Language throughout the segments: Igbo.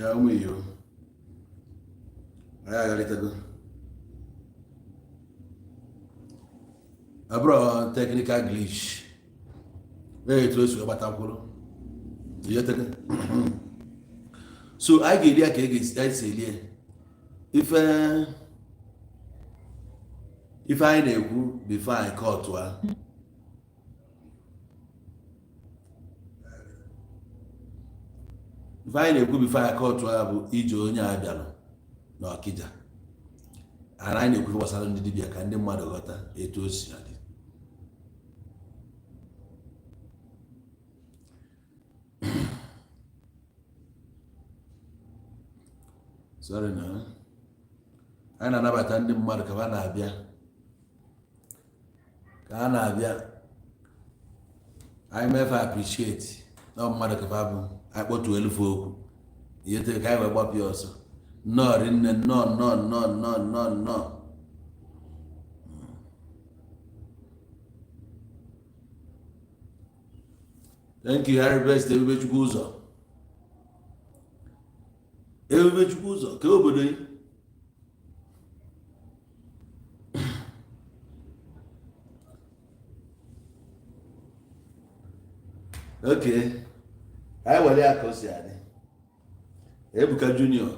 Ya ụmụ iyo, anyị agharịtago. Ọ bụrụ technical glitch, ee, etu o si gbatakwuru iyetego. So anyị ga-eri ya ka e ga-esi si elie ife. Ife anyị na-ekwu before anyị kọtụa, ife anyị na-ekwu before anyị kọtụa bụ ije onye a bịalụ n'Ọkịja. Ara anyị na-ekwu gbasara ndị dibịa ka ndị mmadụ ghọta etu o si adị. Sorry, na anyị na-anabata ndị mmadụ ka ha na-abịa, ka ha na-abịa. Anyị mefe appreciate na mmadụ ka fa bụ. Anyị kpọtuo elufe okwu ihe tere ka anyị wee gbapụ ya ọsọ. Nnọọ rinne, nnọọ, nnọọ, nnọọ, nnọọ, nnọọ, nnọọ. Thank you, Harry Best. Ebubechukwu ụzọ, Ebubechukwu ụzọ ka obodo yi. Okay, anyị were ya ka o si adị. Ebuka Junior,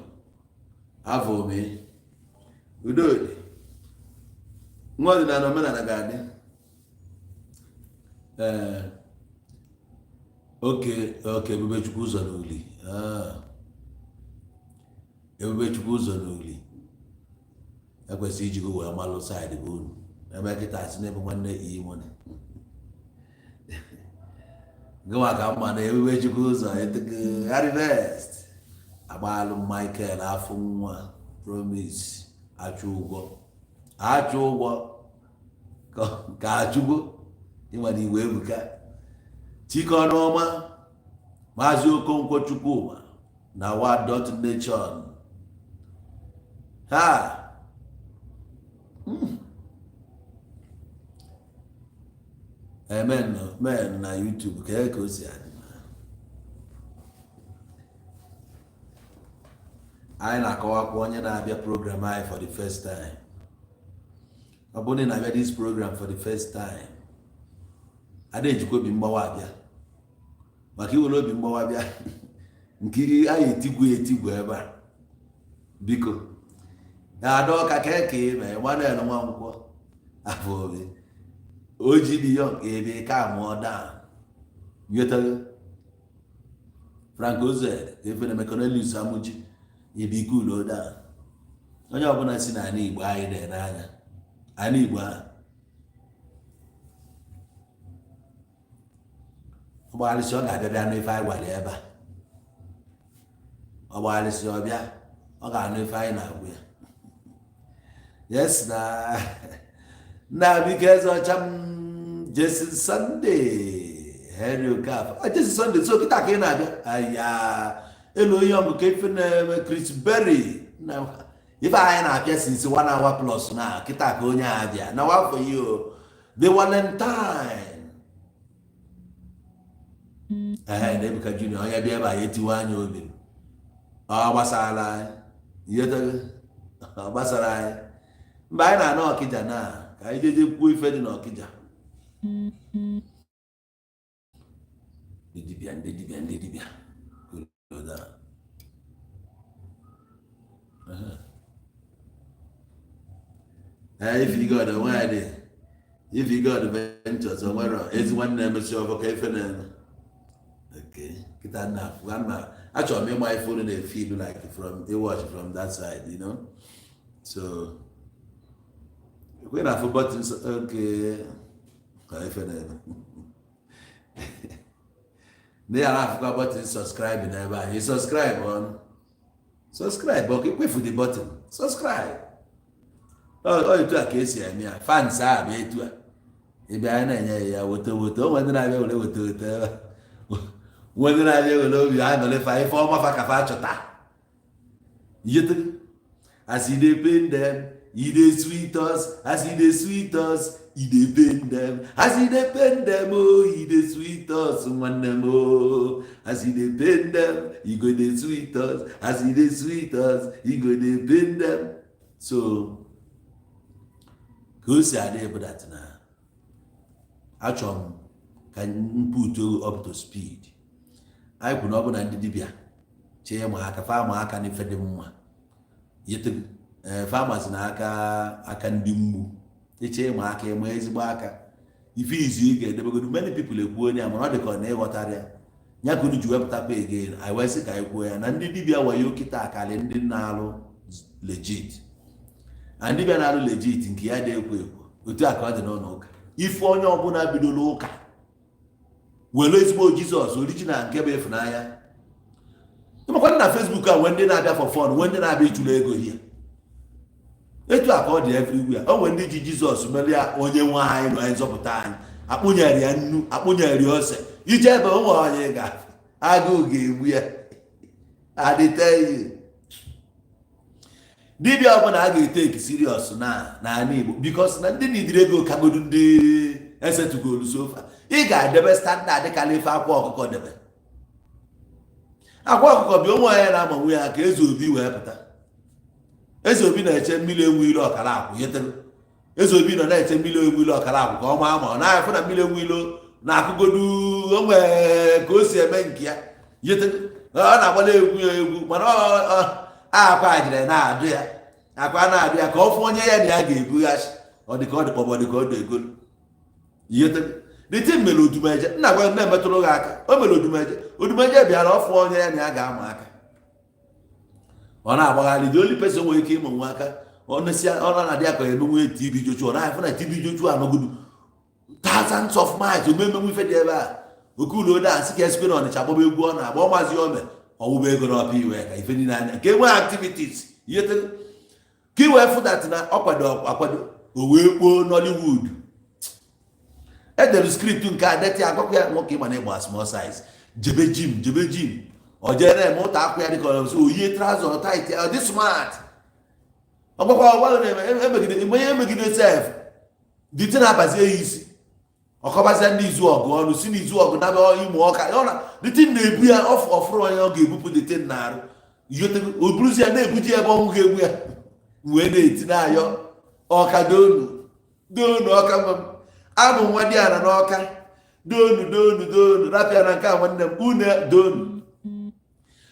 avọ ome udodi nwa ọdịnala omenala ga-adị. Ee, oke Ebubechukwu ụzọ n'Uli. Ah. Ebubechukwu ụzọ n'Uli ekwesịghị ijigo wee malụ side bụ unu ebe kịta asị n'ebe nwanne E-Money gịnwa ka mma na Ebubechukwu ụzọ etego. Harry Best agbaalụ Michael afọ nwa Promise achụ ụgwọ, achụ ụgwọ ka achụgbo ịnwere igwe. Ebuka Chike Ọnụọma, Maazị Okonkwo Chukwuma na wa dot nation ha. Amen men na YouTube ka ka o si adị. Anyị na-akọwakwa onye na-abịa program anyị for the first time. Ọ bụrụ na ị na-abịa this program for the first time, ada ejikwa obi mgbawa abịa, maka iwere obi mgbawa bịa nke anyị etigwu etigwu ebe a. Biko, Adaọka ka ka ime Emmanuel Nwankwọ afọ obi oji dị young ebe ka mụọ down nyetago. Frank Oz efere Cornelius Amuji ibe ike ulo down. Onye ọbụla si n'ala Igbo anyị na-ene anya ala Igbo ahụ ọgbagharịsị, ọ ga-abịa bịa nụ ife anyị gwara ya ebe a. Ọgbagharịsị ọbịa, ọ ga-anụ ife anyị na-agwa ya. Yes, na nna Abike eze ọcha m, Jason Sunday, Henry Okafor. Ah, Jason Sunday, so kịta ka ị na-abịa aya elu onye ọgụ ka ife na-eme. Chris Berry na ife anyị na-apịa since one hour plus na kịta ka onye a bịa na wafọ yi o the Valentine. Ee, na Ebuka Junior, onye bịa ebe a ya etiwe anya obi. Ọ gbasara anyị ihe ọ gbasara anyị mgbe anyị na-ana Ọkịja na ka anyị jeje kwuo ife dị n'Ọkịja. Ndị dibịa, ndị dibịa, ndị dibịa. Cool down. Ee, Ifi God onwe ya dị, Ifi God Ventures onwere ezi nwanne emesi ọfọ ka ife na-eme. Okay, kịta na na achọrọ m ịma ife unu na-efeel like from watch from that side. So ekwe na afụ buttons. Okay, ka ife na-eme na ya na-afụkwa button subscribe n'ebe anyị. Subscribe ọnụ, subscribe ọka ikwefu the button subscribe. Ọ etu a ka esi eme ya. Fans a bụ etu a ị bịa, anyị na-enye ya woto woto. O nwere ndị na-abịa were woto woto ebe a. Nwere ndị na-abịa were obi aṅụrị fa ife ọma fa ka fa chọta. Yete as e dey pain them. E dey sweet us. As e dey sweet us, e dey pain them. As e dey pain them, oh, e dey sweet us, nwanne m oh. As e dey pain them, e go dey sweet us. As e dey sweet us, e go dey pain them. So ka o si adị bụ that na achọrọ m ka m put up to speed. Anyị kwuru na ọ bụ na ndị dibịa chee ma aka fa ma aka n'ife dị mma. Famasi na aka aka ndị mgbu iche ịma aka, ịma ezigbo aka, ife izu ị ga-edebegodo. Many people ekwu onye a, mana ọ dị ka ọ na-ịghọtara ya ya ka unu ji wepụtakwa again. Anyị wee sị ka anyị kwuo ya na ndị dibịa wayo kịta akarị ndị na-alụ legit, and dibịa na-alụ legit nke ya dị ekwo ekwo. Otu a ka ọ dị n'ụlọ ụka. Ife onye ọbụla bidoro ụka were ezigbo Jizọs original nke bụ ịfụnanya. Ịmakwana na Facebook a nwee ndị na-abịa for fun, nwee ndị na-abịa ịchụrụ ego hie. Etu a ka ọ dị everywhere. O nwere ndị ji Jizọs mere ya onye nwe anyị na onye nzọpụta anyị, akpụnyere ya nnu, akpụnyere ya ose. Ije ebe o nwere onye ga agụụ ga-egbu ya adịteghị. Dibịa ọbụla a ga-eteki serious na n'ala Igbo, because na ndị nidiri ego kagodu ndị esetugolu sofa. Ị ga-edebe standard kala ife Akwa Ọkụkọ debe. Akwa Ọkụkọ bi onwe onye na-ama nwe ya ka Eze Obi wee pụta. Eze Obi na-eche mmiri enwe ilo ọkara akwụ yetego. Eze Obi nọ na-eche mmiri enwe ilo ọkara akwụ ka ọ maa ma ọ na-afụ na mmiri enwe ilo na-akụgodu onwe ka o si eme nke ya yetego. Ọ na-agbala egwu ya egwu, mana akwa jiri na-adụ ya, akwa na-adụ ya ka ọ fụ onye ya na ya ga-ebughachi. Ọ dị ka ọ dị kpọbọ, dị ka ọ dị egolu yetego. The thing mere Odumeje nna gwa na-emetụrụ gị aka. O mere Odumeje. Odumeje bịara ọfụ onye ya na ya ga-ama aka. Ọ na-agbagharị. The only person nwere ike ịmụ nwa aka, ọ na-adị ya ka emenwe TB Joshua. Ọ na-afụ na TB Joshua anọgodu thousands of miles omemenwe ife dị ebe a okulu ode asị ka esikwe na Ọnịcha gbaba egwu. Ọ na-agba ọmazi ome ọwụba ego n'ọpa iwe ka ife niile anya nke enwe activities ihe ka i wee fụ that na ọ kwado akwado. O wee kpoo Nollywood, edere script nke a deti agwakwa ya nwoke ịma na ịgba small size, jebe gym, jebe gym. Ọ jee na-eme ụta akwụ ya dịka ọ oyie trouser tight ya, ọ dị smart. Ọgbakwa ọgwa na-eme emegide mgbe ihe emegide sef dite na-abazie ya isi. Ọkọbazie ndị izu ọgụ ọnụ si n'izu ọgụ naba ịmụ ọka. Ọ na dịtị na-ebu ya ọfụ ọfụrụ onye ọ ga-ebupụ dịtị na-arụ o buruzi ya na-ebuji ebe ọnwụ ga-egbu ya wee na-eti na-ayọ ọka donu donu ọka nwa m abụ nwa dị ala n'ọka donu donu donu rapịa na nke a nwanne m une donu.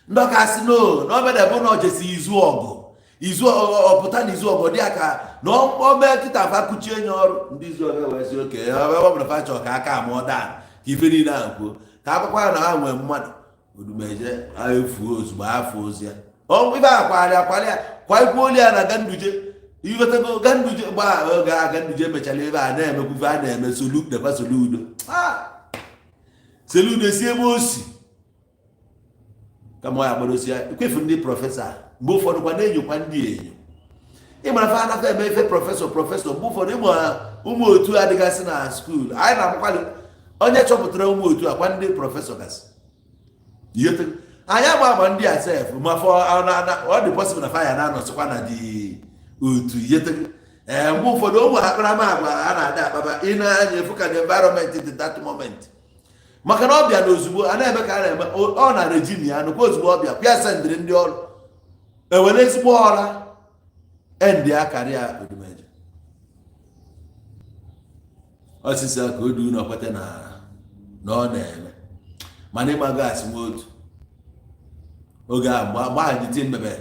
Ndị ọka sị no na omede bụ na o jesi izu ọgụ izu ọpụta na izu ọgụ dị ya ka na o mee kịta fa kuchie nye ọrụ. Ndị izu ọgụ wee sị oke ọ bụrụ fa chọọ ka aka amụọ daa ka ife niile ahụ kwuo ka akwakwa na ha nwee mmadụ. Odumeje efuo ozugbo afọ ozi ya ife akwari akwari ya kwa ikwuolu ya na Ganduje ighọtago. Ganduje gba oge a Ganduje mechara ebe a na-emekwufe a na-eme solu dekwa Soludo. Soludo si ebe o si kama ọ ya gbadosi ya ikwefu. Ndị professor mgbe ụfọdụ kwa na-enyokwa ndị enyo ịmara fa anata eme ife professor professor. Mgbe ụfọdụ ịmụ ụmụ otu adịgasị na school anyị na-amakwali onye chọpụtara ụmụ otu akwa ndị professor gasị. Anyị ama ama ndị a sef ma ọ dị possible na faya na-anọsịkwa na dị otu yetego. Ee, mgbe ụfọdụ ụmụ akparamagwa a na-ada akpaba ị na-anya efu ka the environment dị that moment, maka na ọ bịa na ozugbo a na-eme ka a na-eme ọ na regime ya nụkwa. Ozugbo ọ bịa pịa sendịrị ndị ọrụ ewere ezigbo ọra endị akarịa Odumeje ọsịsa ka o du n'ọkwete na na ọ na-eme. Mana ịmago asị nwa otu oge a mgbe ahụ dịte mmebe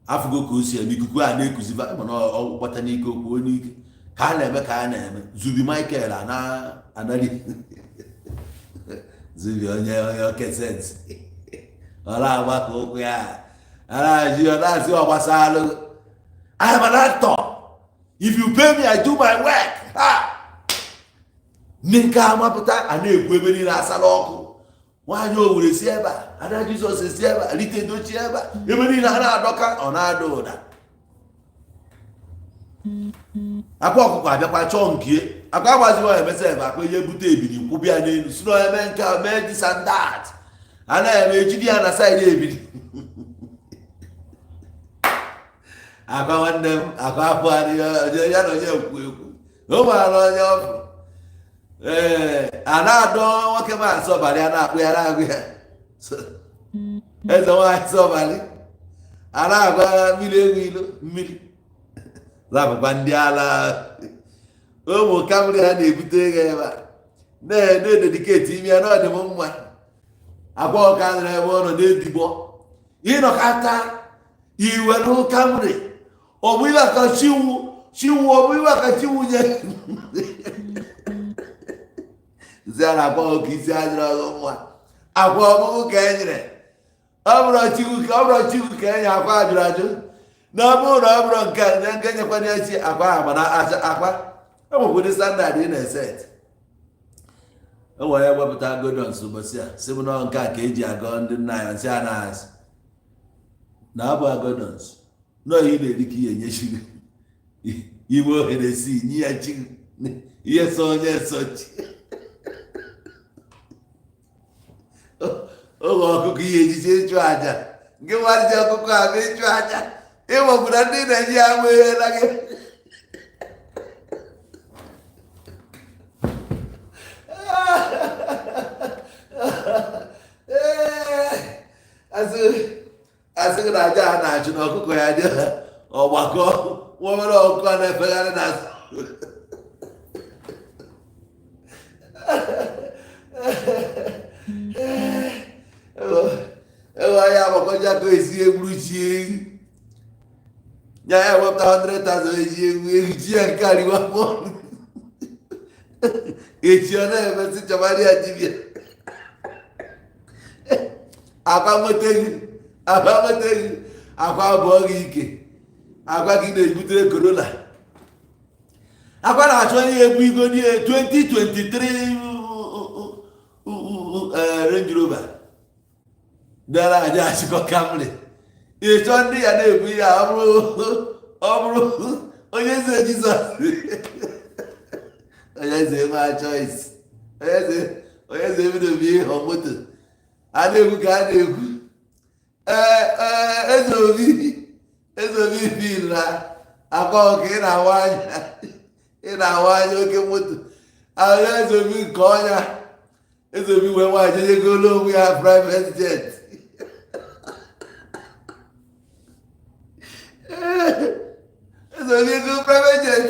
afụgo ka o si eme ikuku a na-ekuzi mana ọ gbata n'ike okwu onye ike ka a na-eme ka a na-eme. Zubi Michael a na-anali Zubi onye onye oke sense ọ na-agba ka ụkwụ ya a na-ajụ ọ na-asị ọ gbasalụ. I am an actor. If you pay me, I do my work. Ha ndị nke amapụta a na-ekwu ebe niile asala ọkụ. Nwaanyị Owere si ebe a, Ada Jizọs si ebe a, Rite Dochie ebe a, ebe niile a na-adọka ọ na-ada ụda. Akwa Ọkụkọ abịakwa chọọ nkie akwa agbaziwa emesa ebe akwa ihe bute ebili kwụbịa n'elu si na eme nke a mee this and that a na-eme ejide ya na side ebili. Akwa nwanne m, akwa afọ adịghị ya na onye ekwu ekwu o maara onye ọfụ. Ee, a na-adọ nwoke ma asọbalị, a na-akpụ ya, na-agụ ya eze nwaanyị sọbalị, a na-agwa mmiri egwu ilo mmiri zapụkwa. Ndị ala ụmụ Camry ha na-ebute ego ebe a na-ededicate ime ya na ọ dị m mma. Akwa ọka nọrọ ebe ọ nọ na-edigbo ịnọkọta iwelu Camry. Ọ bụ ihe aka chiwu chiwu, ọ bụ ihe aka chiwu nye zi a na-akwa ọka isi adịrị ọgụ mma. Akwa ọgụgụ ka e nyere, ọ bụrụ chiwu ka ọ bụrụ chiwu ka enye akwa ajụrụ ajụ na ọ bụrụ na ọ bụrụ nke a na nke nyekwana ya chi akwa ahụ. Mana acha akwa enwekwere standard ị na-eset. E nwere wepụta godons ụbọchị a sị m nọ nke a ka eji agọ ndị nna ya nsị a na-asị na abụ agodons nọ ihe na-eri ka ihe enye chi gị ime ohere si nye ya chi ihe so onye so chi oge ọkụkọ ihe ejiji ịchụ aja nke nwarịji ọkụkọ a bụ ịchụ aja ịnwekwu na ndị Naijiria nweghela gị. Asị gị na aja a na-achụ na ọkụkọ ya dị ọgbakọ nwa obere ọkụkọ a na-efegharị na ewe anya agbakọja ka esi egburu chi ewu ya ya wepụta 100,000 eji ewu ewu chi ya nke ariwa bọọlụ echi ọ na-emesị chọbara ya dibịa. Akwa nweta gị, akwa nweta gị, akwa abụọ gị ike, akwa gị na-ebutere Corolla. Akwa na-achọ onye ebu igo die 2023 Range Rover bịara aja achịkọ Camry. Ịchọ ndị ya na-ebu ya, ọ bụrụ onye eze Jizọs, onye eze nwe choice, onye eze ebido bi ịhọ moto a na-ekwu ka a na-ekwu. Ee, eze obi, eze obi fil na akwa ọka ị na-awa anya, ị na-awa anya oke moto ahụ. Eze obi nke ọnya, eze obi wee nwaanyị nyegolo onwe ya private jet. Eze obi ego private jet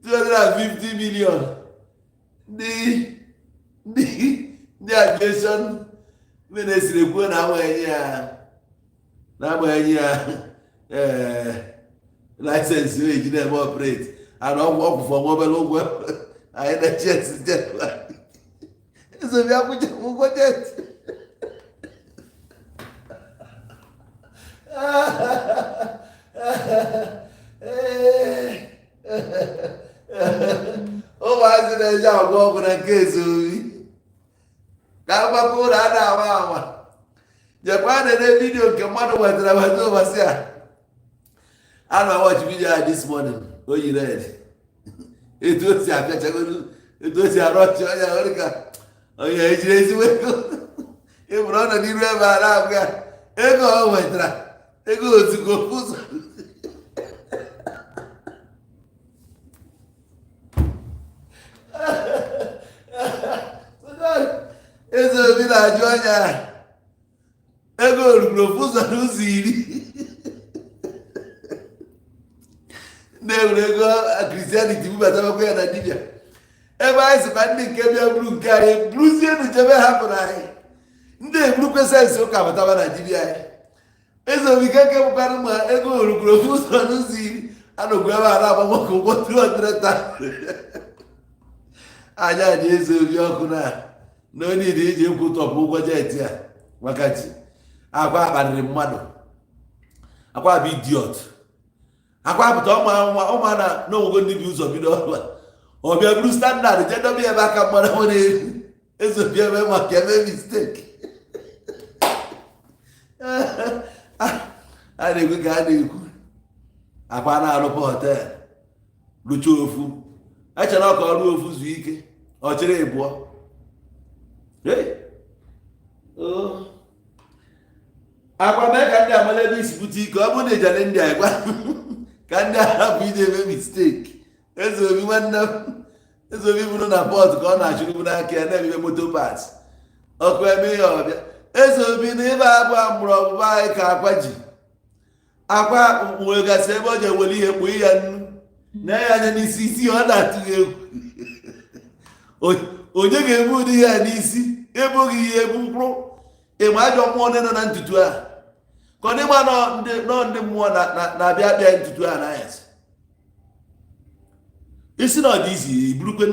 250 million. Ndị aviation ministry kwuo na amaghị ya na amaghị ya ee license o eji na-eme operate ana ọgwụ ọkwụfọ nwa obere ụgwọ anyị na jet jet. Eze obi akwụcha ụgwọ jet. Ụmụazị na-eji agwọ ọgwụ na nke eze obi ka agbapụ ụlọ a na-awa awa jekwa nene video nke mmadụ wetara weta ụbọchị a. A na watch video a this morning. O yi red, etu o si apịachagoro, etu o si arụ ọchị ọnya ọrụ ka onye ejiri ezigbo ego ịbụrụ ọ nọ n'iru ebe a na-agwa ya ego o nwetara, ego ozugbo ụzọ. Eze obi na-ajụ anya ego orugoro ofu ụzọ n'ụzọ iri na-ewere ego Christianity bubatabakwa ya na dibịa ebe anyị sịkwa ndị nke bịa buru nke anyị buruzienu jebe hapụrụ anyị ndị eburukwe sense ụka bataba na dibịa anyị. Eze obi keke bụkwanụ ma ego orugoro ofu ụzọ n'ụzọ iri anọgbu ebe a na-agba nwoke ụgwọ 200,000. Anya dị eze obi ọkụ na na onye dị iji kwụ tọpụ ụgwọ jet a maka chi. Akwa kparịrị mmadụ, akwa bụ idiot. Akwa pụta ọma ọma na n'onwego ndị bi ụzọ bido ọrụ a ọ bịa buru standard jee dobe ebe aka mmadụ nwere eze obi ebe maka eme mistake a na-ekwu ka a na-ekwu. Akwa na-arụpụ hotel rụchaa ofu echere ọka ọrụ ofu zuo ike ọ chịrị ịbụọ. Akwa mee ka ndị amala ebe isi bute ike. Ọ bụrụ na ijele ndị a gwa Ka ndị ahapụ ije eme mistake. Eze Obi nwanne m, Eze Obi bụrụ na port ka ọ na-achụrụbu n'aka ya na-ebibe moto parts. Ọkụ eme ihe ọbịa. Eze Obi na ebe abụọ mgbọrọgwụ anyị ka akwa ji akwa nwegasị ebe ọ ji ewere ihe kpuo ya nnu na ya anya n'isi isi ọ na-atụ gị egwu. Onye ga-ebu ụdị ya n'isi ebughị ihe ebu mkpụrụ ịma ajọ mmụọ nọ na ntutu a ka ọ n'ịma nọ ndị mmụọ na-abịa abịa ntutu a n'anyasị isi na ọdị isi burukwe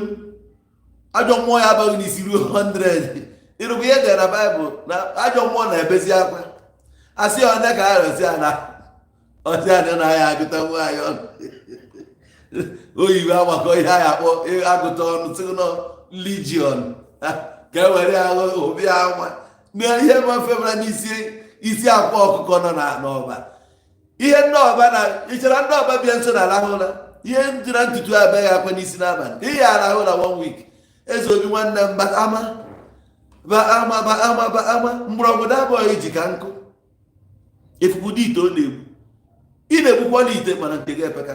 ajọ mmụọ ya abaghị n'isi ruo 100. Ịrụkwa ihe dere na Baịbụl na ajọ mmụọ na-ebezi akwa asị ya onye ka arịọzi ana ọsị ana na ya agụta nwa anyị ọnụ oyibo agbakọ ihe anyị akpọ agụta ọnụ sị nọ legion ka e were ya obi anwa na ihe mafebara n'isi isi akwa ọkụkọ nọ n'ọba ihe ndị ọba na ichere ndị ọba bịa nso na arahụ ụra ihe ndị na ntutu abịaghị akwa n'isi n'abalị ihe arahụ ụra one week. Eze Obi nwanne m, ba ama ba ama ba ama ba ama mgbọrọgwụ dabọghị ji ka nkụ efukwudo ite ọ na-egbu ị na-egbukwa na ite mana nke gị epeka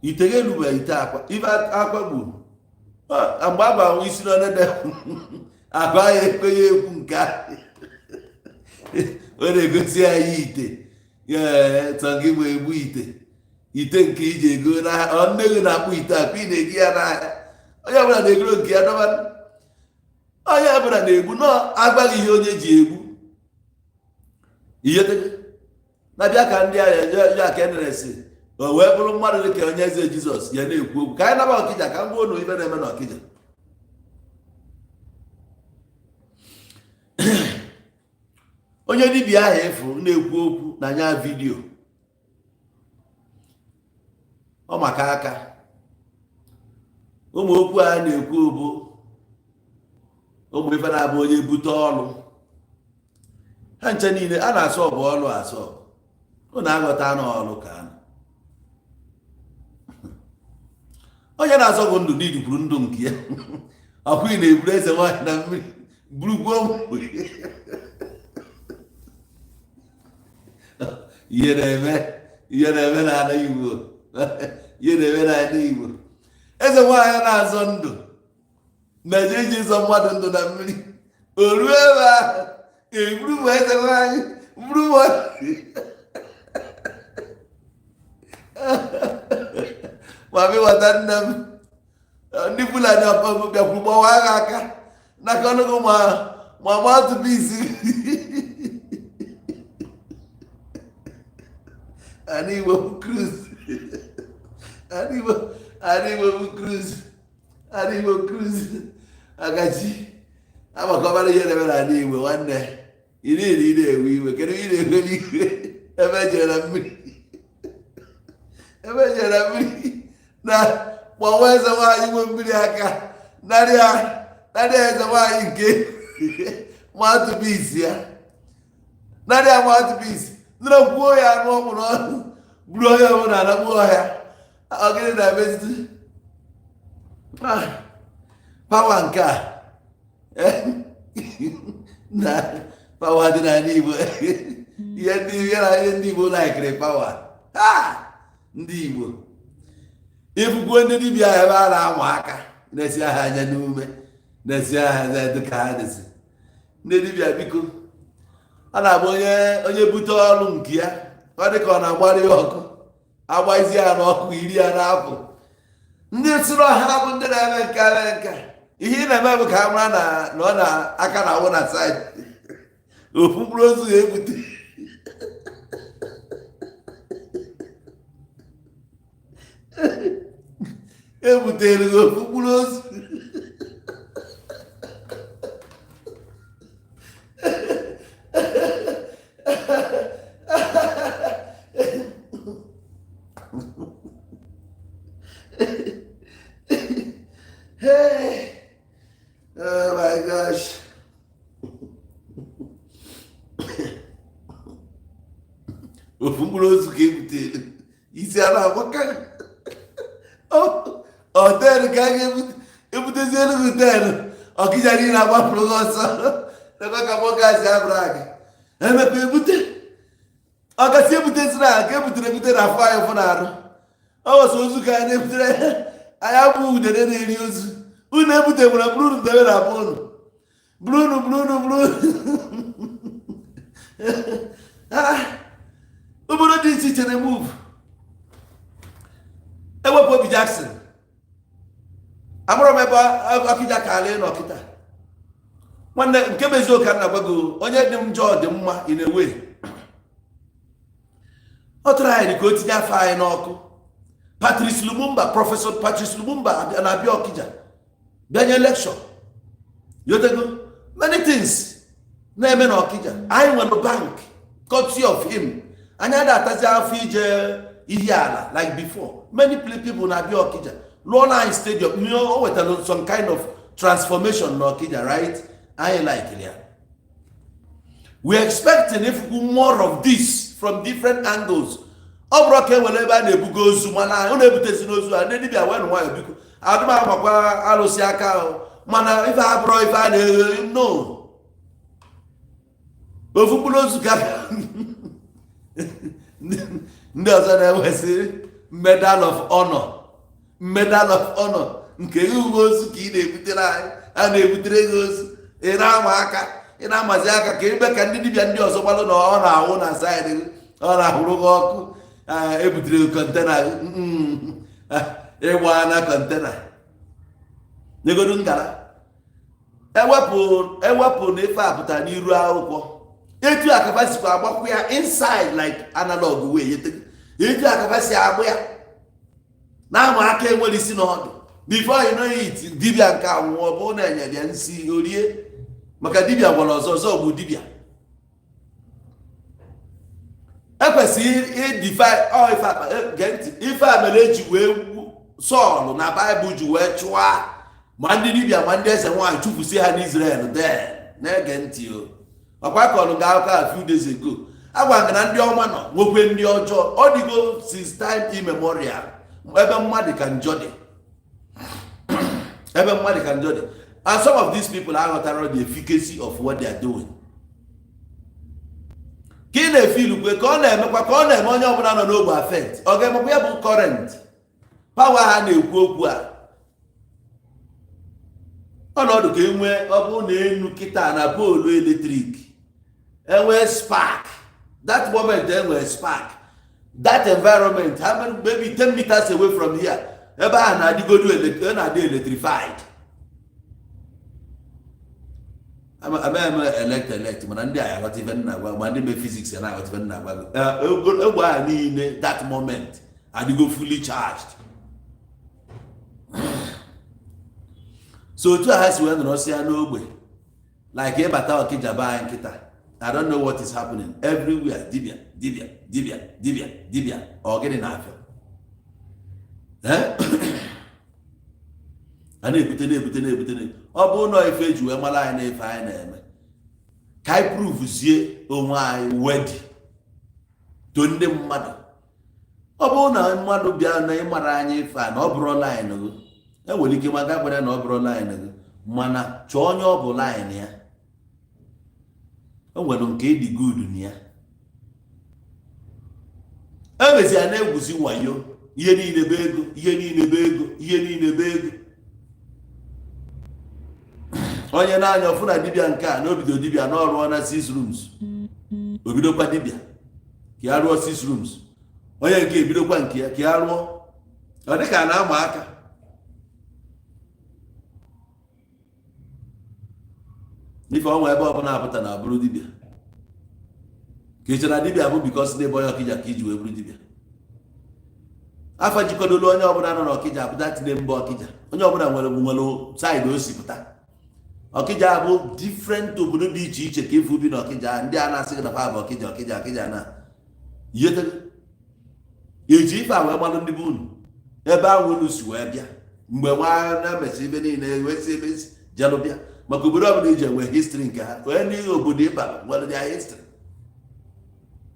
ite gị elubeghị ite akwa ibe akwa gburu mgbe a gbanwe isi n'ọnede akwa ya ekweghị ekwu nke ọ na-egosi anyị ite tọ gị ma egbu ite ite nke iji ego n'ahịa ọ nne gị na-akpụ ite akpa ị na-egi ya n'ahịa. Onye ọbụla na-egoro nke ya dọba, onye ọbụla na-egbu nọ agbaghị ihe onye ji egbu ihe na-abịa ka ndị agha ya ka eneresi o wee bụrụ mmadụ dị ka onye eze Jizọs ya na-ekwu okwu ka anyị naba Ọkịja ka m gbuo na ibe na-eme n'Ọkịja. Onye dibịa ahụ efu na-ekwu okwu na anya video ọ maka aka ụmụ okwu a na-ekwu bụ ụmụ ife na-abụ onye bute ọlụ ha nche niile a na-asọ bụ ọlụ asọ ọ na-aghọta na ọlụ ka anụ onye na-azọ bụ ndụ n'idi kwuru ndụ nke ya ọkwa ị na-eburu eze nwaanyị na mmiri burukwuo ụmụ ihe na-eme ihe na-eme n'ala Igbo, ihe na-eme n'ala Igbo. Eze nwaanyị na-azọ ndụ na-eje iji zọ mmadụ ndụ na mmiri o ruo ebe ahụ eburu m eze nwaanyị buru m ma bịwata nne m ndị Fulani ọpọpụ bịakwuru gbawa agha aka n'aka ọnụgụ ma ma tupu isi ana Igbo bụ cruise, ana Igbo, ana Igbo bụ cruise, ana Igbo cruise agachi agbakọbara ihe na-eme n'ala Igbo. Nwanne iri iri ị na-ewe iwe, kedu ihe ị na-ewe n'iwe? Ebe ejere na mmiri, ebe ejere na mmiri na gbawa eze nwaanyị nwe mmiri aka narịa narịa eze nwaanyị nke mouthpiece ya narịa mouthpiece nụrụ kwuo ya anụ ọkpụ n'ọnụ buru ọhịa ọbụla anakpu ọhịa. Ọ gịnị na-emezite power nke a na power dị n'ala Igbo? Ihe ndị ihe na ihe ndị Igbo laikiri power ha ndị Igbo ifukwuo ndị dibịa ebe a na-anwa aka na-esi ha anya n'ume na-esi ha anya dịka ha dịzi. Ndị dibịa biko, ọ na-abụ onye onye bute ọrụ nke ya ọ dị ka ọ na-agbara ya ọkụ agbazi ya n'ọkụ iri ya n'apụ. Ndị sịrị ha bụ ndị na-eme nke eme nke ihe ị na-eme bụ ka a mara na na ọ na aka na-awụ na side ofu mkpụrụ ozu ga-ebute ebutere gị ofu mkpụrụ ozu. Hey! Oh my gosh. Ofu mkpụrụ ozu ka ebutere isi a na-agbaka ọ ten ka a ga-ebutezi elu gị 10 Ọkịja niile agbapụrụ gị ọsọ. Lekwa ka nwoke a si abụrụ gị emekwa ebute. Ọ gasị ebuteziri a ka ebutere ebute na afọ anyị fụ na arụ. Ọ wọsọ ozu ka anyị na-ebutere. Anyị abụghị udene na-eri ozu. Unu ebutewara, bụrụ unu debe na abụ unu, bụrụ unu, bụrụ unu, bụrụ unu. Ah, obodo dị iche iche na-emove. Ewepụ Obi Jackson, amụrụ m ebe Ọkịja ka ala ịnọ kịta. Nwanne, nke bụ eziokwu ka m na-agwa gị, onye dị njọ dị mma in a way. Ọ tụrụ anyị ka o tinye afọ anyị n'ọkụ. Patrice Lumumba, Professor Patrice Lumumba abịa na-abịa Ọkịja bịa nye lecture. Yotego many things na-eme na Ọkịja. Anyị nwere bank courtesy of him. Anyị adịghị atazi afọ ije ihe ala like before. Many people na-abịa Ọkịja lụọ na anyị stadium. O wetara some kind of transformation na Ọkịja, right? Anyị like ya. We expecting if more of this from different angles. Ọ bụrụ ka e nwere ebe a na-ebugo ozu, mana ọ na-ebutezi n'ozu a, ndị dibịa wenụ nwayọ, biko. Adụm amakwa arụsị aka ahụ, mana ife abụrụ ife a na-eghe no ofu mkpụrụ ozu ka ndị ọzọ na-ewesị medal of honor, medal of honor nke uwe ozu ka ị na-ebutere anyị. A na-ebutere gị ozu, ị na-ama aka, ị na-amazi aka ka ebe ka ndị dibịa ndị ọzọ gbalụ na ọ na-awụ na side gị, ọ na-ahụrụ gị ọkụ. Ebutere gị container gị, ịgba na container nyegodu ngara. Ewepụ, ewepụ na ife apụta n'iru akwụkwọ, etu akaba sikwa agbakwu ya inside like analog way. Etu akaba si agbụ ya na-ama aka enwere isi n'ọdụ. Before you know it, dibịa nke anwụọ bụ na enyere ya nsi orie, maka dibịa gwara ọzọ ọzọ bụ dibịa. Ekwesịrị ịdify ọ ife akpa. Gee ntị, ife a mere eji wee Sọl na Baịbụl ji wee chụọ ma ndị dibịa ma ndị eze nwaanyị, chụpụsị ha n'Israel. Then na-ege ntị o, ọkwa kọrọ gị akụkọ a few days ago. Agwa gị na ndị ọma nọ, nwekwe ndị ọjọọ. Ọ dịgo since time immemorial. Ebe mmadụ ka njọ dị, ebe mmadụ ka njọ dị. And some of these people aghọtara the efficacy of what they are doing. Ka ị na-efe ilukwe ka ọ na-emekwa, ka ọ na-eme onye ọbụla nọ n'ogbe affect. Ọ ga-emekwa ya bụ current power ha na-ekwu okwu a. Ọnọdụ ka enwee, ọ bụrụ na enu kịta na pole electric enwee spark, that moment enwee spark, that environment, how many, maybe 10 meters away from here, ebe ahụ na-adịgodu na-adị electrified. Amaghị m elect, mana ndị a aghọta ife nna gwa, ma ndị mee physics ya na-aghọta ife nna gwa gị. Egbe ahụ niile that moment adịgo fully charged. So otu a ha si wee nọrọ ya n'ogbe, like ịbata Ọkịja be anyị nkịta, I don't know what is happening everywhere. Dibia, dibia, dibia, dibia, dibia. Ọ gịnị na-afịa? A na-ebute, na-ebute, na-ebute. Ọ bụrụ na ife eji wee mara anyị na ife anyị na-eme ka anyị provezie onwe anyị wedi to ndị mmadụ. Ọ bụrụ na mmadụ bịa na ịmara anyị ife a na ọ bụrụ line gị, enwere ike maka gwara na ọ bụrụ line gị, mana chọọ onye ọ bụ line ya. O nwere nke ịdị good na ya. Emezi ya na-egwuzi wayo. Ihe niile bụ ego, ihe niile bụ ego, ihe niile bụ ego. Onye na-anya ọfụ na dibịa nke a na obido dibịa na ọrụọ na six rooms, obidokwa dibịa ka ya rụọ six rooms. Onye nke ebidokwa nke ya ka ya rụọ. Ọ dịka a na-ama aka. Ife ọnwa ebe ọbụla apụta na abụrụ dibịa ka ị chere na dibịa bụ because n'ebe onye Ọkịja ka iji wee bụrụ dibịa. Afọ jikọdolu onye ọbụla nọ n'Ọkịja apụta tinye mba Ọkịja. Onye ọbụla nwere side o si pụta. Ọkịja bụ different obodo dị iche iche ka ifu bi n'Ọkịja. Ndị a na-asị gị na fa bụ Ọkịja, Ọkịja, Ọkịja na eji ife a wee gbalụ ndị be unu ebe ahụ unu si wee bịa. Mgbe nwa na-emesi ebe niile wee si ebe si jelụ bịa, maka obodo ọbụla iji enwe history nke ha. Onye n'ihe obodo ịbara nwere their history.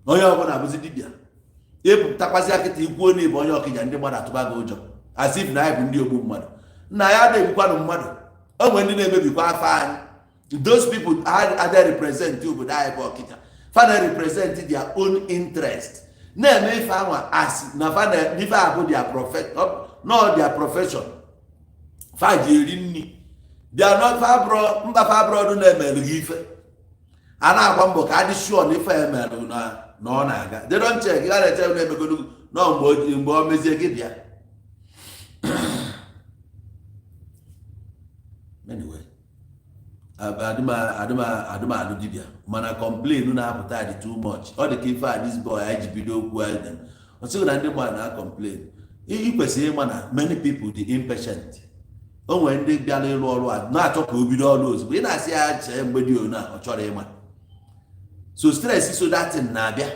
Onye ọbụla abụzi dibịa ịpụtakwazị akịta ikwuo na ịbụ onye Ọkịja, ndị mmadụ atụba gị ụjọ as if na anyị bụ ndị ogbu mmadụ. Nna ya na-egbukwanụ mmadụ. O nwere ndị na-emebikwa afọ anyị. Those people adịghị represent obodo anyị bụ Ọkịja. Fa na represent their own interest, na-eme ife anwa as na fa na ife abụ their prophet, no, their profession. Fa ji eri nri bịa na fa bụrụ mba, fa bụrụ ọdụ na-emelụ gị ife a na-agba mbọ ka adị sure na ife emelụ na ọ na-aga. They don't check. Ha na-eche na-emegodu nọ mgbe o mezie gị bịa. Anyway, adịm alụ dibịa, mana complain na-apụta dị too much. Ọ dị ka ife a this boy anyị ji bido okwu anyị, ọ sịghị na ndị mmadụ na-complain. Ị kwesịrị ịma na many people dị impatient. O nwere ndị bịara ịrụ ọrụ a na-achọ ka o bido ọrụ ozugbo. Ị na-asị ya chee mgbe dị ona, ọ chọrọ ịma. So stress, so that thing na-abịa,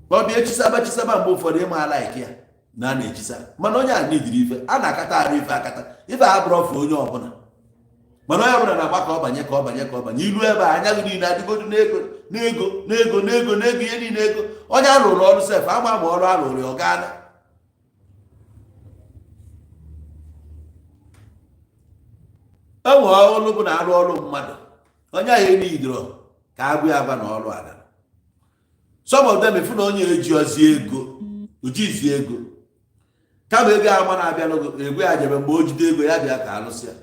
ọ bịa echisaba chisaba. Mgbe ụfọdụ ịma like ya na a na-echisa, mana onye a nidiri ife a na-akata arụ ife akata ife a bụrụ ọfụ onye ọbụla, mana onye ọbụla na-agba ka ọ banye, ka ọ banye, ka ọ banye ilu ebe a. Anya gị niile adịgodu n'ego, n'ego, n'ego, n'ego, n'ego, ihe niile ego. Onye arụrụ ọrụ sef ama ma ọrụ arụrụ ya ọ gaana. E nwere ọrụ bụ na arụ ọrụ mmadụ, onye ahụ enidoro ka agụ ya agwa na ọrụ aga. Some of them, efu na onye eji ozi ego, ojizi ego, kama ego ama na-abịa egwe ya jebe. Mgbe o jide ego ya bịa ka alụsịa,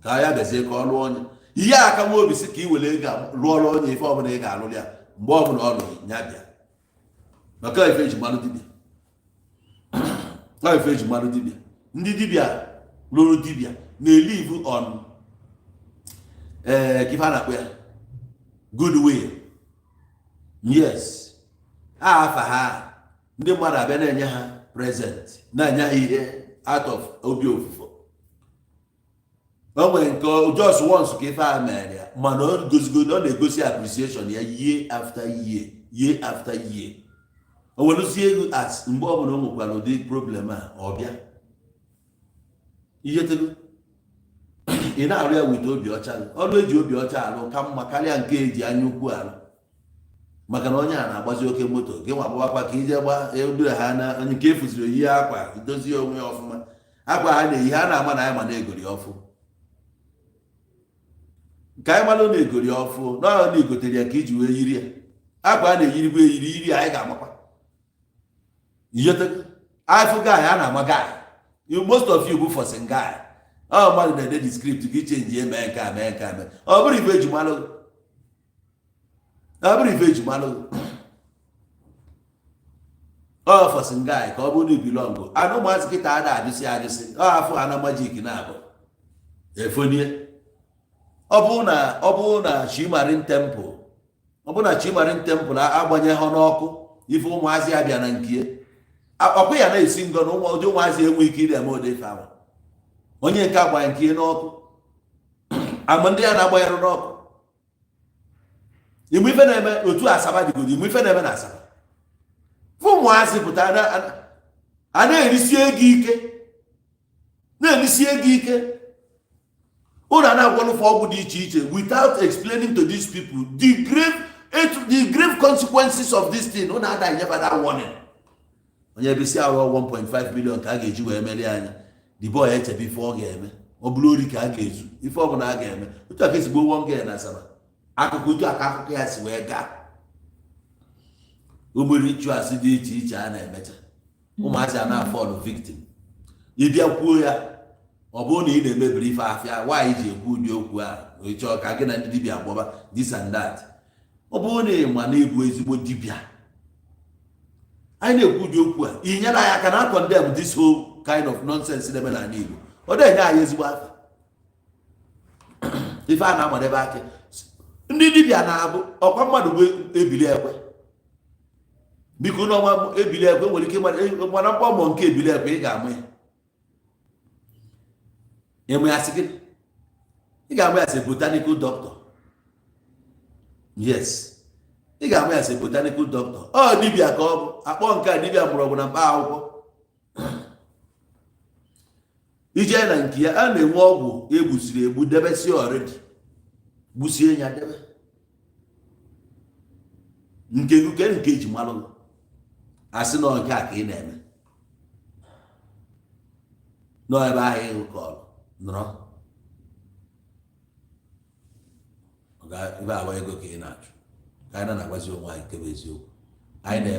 ka ya bịazie ka ọ lụọ onye ihe aka nwa obi si ka ị were ego lụọrọ onye ife ọbụla ị ga-alụrụ ya. Mgbe ọbụla ọ lụrụ ya bịa maka ife eji mmanụ dibịa. Ọ ife eji mmanụ dibịa. Ndị dibịa lụrụ dibịa na-elive on ee ka ife a na-akpọ ya goodwill. Yes, a afa ha, ndị mmadụ abịa na-enye ha present, na-enye ha ihe out of obi ofufo. O nwere nke just once ka ife a mere ya, mana ọ gozigo, ọ na-egosi appreciation ya year after year, year after year. O weluzie ego as mgbe ọbụla o nwekwara ụdị problem a, ọ bịa ihe tego ị na-arụ ya with obi ọcha. Ọrụ eji obi ọcha arụ ka mma karịa nke eji anya ukwu arụ, maka na onye a na-agbazi oke moto gị nwa agbawakwa ka ije gba ebere ha na onye nke efuziri oyi akwa dozie onwe ya ọfụma. Akwa ha na-eyi, ha na-ama na anyị ma na-egori ọfụ, ka anyị malụ na-egori ọfụ na ọ na-egotere ya ka iji wee yiri ya. Akwa a na-eyirikwa eyiri yiri, anyị ga-amakwa iyotego afụ guy a na-ama guy. Most of you bụ forcing guy. Ọ mmadụ na-ede the script ka ichange mee nke a, mee nke a, mee. Ọ bụrụ ife eji malụ, ọ bụrụ ife eji malụ, ọ forcing guy ka ọ bụrụ na ibelong. Anụ ụmụazị kịta ada ajụsị ajụsị, ọ afụ ha na magic na-abụ efonie. Ọ bụrụ na Chimarin Temple, ọ bụrụ na Chimarin Temple agbanye ha n'ọkụ, ife ụmụazị ya bịa na nke ọkụ ya na-esi ngọ na ụdị ụmụazị enwe ike ị na-eme ụdị ife ahụ. Onye nke agbanye nke n'ọkụ, ama ndị ya na-agbanyere n'ọkụ. Igbe ife na-eme otu Asaba dịgodo, igbe ife na-eme na Asaba, fụ ụmụazị pụta a na-erisi ego ike, na-erisi ego ike. Ụnụ a na-agwọlụfe ọgwụ dị iche iche without explaining to these people the grave consequences of this thing. Ụnụ ada enyefe that warning. Onye bisi arụ 1.5 million ka a ga-eji wee merie anya, the boy echebe ife ọ ga-eme. Ọ bụrụ ori ka a ga-ezu, ife ọbụla a ga-eme. Otu a ka esi gbuo one girl na Asaba. Akụkọ otu a ka akụkọ ya si wee gaa. Ụmụ rituals dị iche iche a na-emecha, ụmụazị a na-afall victim. Ịbịa kwuo ya, ọ bụrụ na ị na-emebiri ife afịa, nwaanyị ji ekwu ụdị okwu a, ị chọọ ka gị na ndị dibịa gbọba this and that. Ọ bụrụ na ị ma na-ebu ezigbo dibịa, anyị na-ekwu ụdị okwu a, ị nyere anyị aka na condemn this whole kind of nonsense na-eme n'ala Igbo. Ọ na-enye anyị ezigbo afa. Ife a na-amadebe aka ndị dibịa na-abụ ọkwa mmadụ bụ ebili ekwe. Biko, n'ọnwa ebili ekwe nwere ike mana mkpọ mọ nke ebili ekwe, ị ga-amụ ya ịmụ ya sị gịnị? Ị ga-amụ ya sị botanical doctor. Yes, ị ga-amụ ya sị botanical doctor. Ọ dibịa ka ọ bụ akpọ nke a dibịa mgbọrọgwụ na mkpa akwụkwọ. Ije na nke ya, a na-enwe ọgwụ egbusiri egbu debesie already, gbusie ya debe nke gị ke nke eji malụ gị, asị na nke a ka ị na-eme nọ ebe ahụ ịhụ kọlụ nọrọ ebe ahụ ego ka ị na-achụ. Ka anyị na-agwazi onwe anyị nke bụ eziokwu. Anyị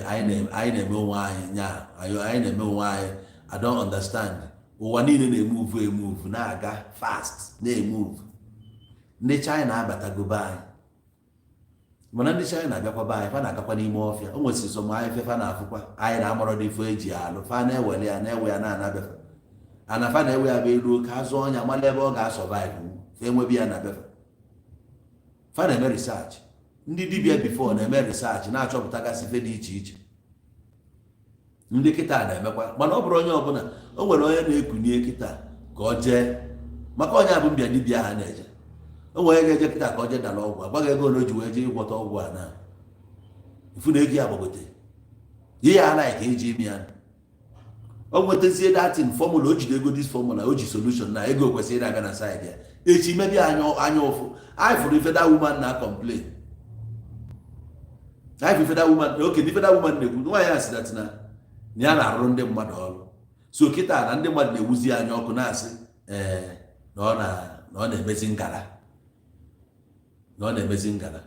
na-eme onwe anyị nya anyị na-eme onwe anyị. I don't understand. Ụwa niile na-emove, emove, na-aga fast, na-emove. Ndị China abatago be anyị, mana ndị China abịakwa be anyị, fa na-agakwa n'ime ọfịa. O nwesịrị sọm ahịfịa fa na-afụkwa anyị na-amọrọ dị ife eji alụ. Fa na-ewere ya, na-ewe ya, na-anabefa ana. Fa na-ewe ya bụ elu ka azụ ọnya mara ebe ọ ga-asurvive. Fa enwebi ya na befa. Fa na-eme research. Ndị dibịa before na-eme research, na-achọpụtagasị ife dị iche iche. Ndị kịta na-emekwa, mana ọ bụrụ onye ọbụla o nwere onye na-ekunie kịta ka ọ jee maka onye abụ mbịa dibịa ha na-eje. O nwere onye ga-eje kịta ka ọ jee dara ọgwụ, agbaghị ego na o ji wee jee ịgwọta ọgwụ a na ifu na ego ya gbagote ihe ya anaghị ka eji ime ya. O nwetazie datin formula, o jide ego, this formula o ji solution na ego kwesịrị ịna-abịa na side ya. Echi mebi anya anya ụfụ. Anyị fụrụ ife that woman na complain. Anyị fụrụ ife that woman oke ife that woman na-ekwu. Nwaanyị a sị that na ya na-arụrụ ndị mmadụ ọrụ. So kịta na ndị mmadụ na-ewuzi anya ọkụ, na-asị ee na ọ na-emezi ngala, na ọ na-emezi ngala.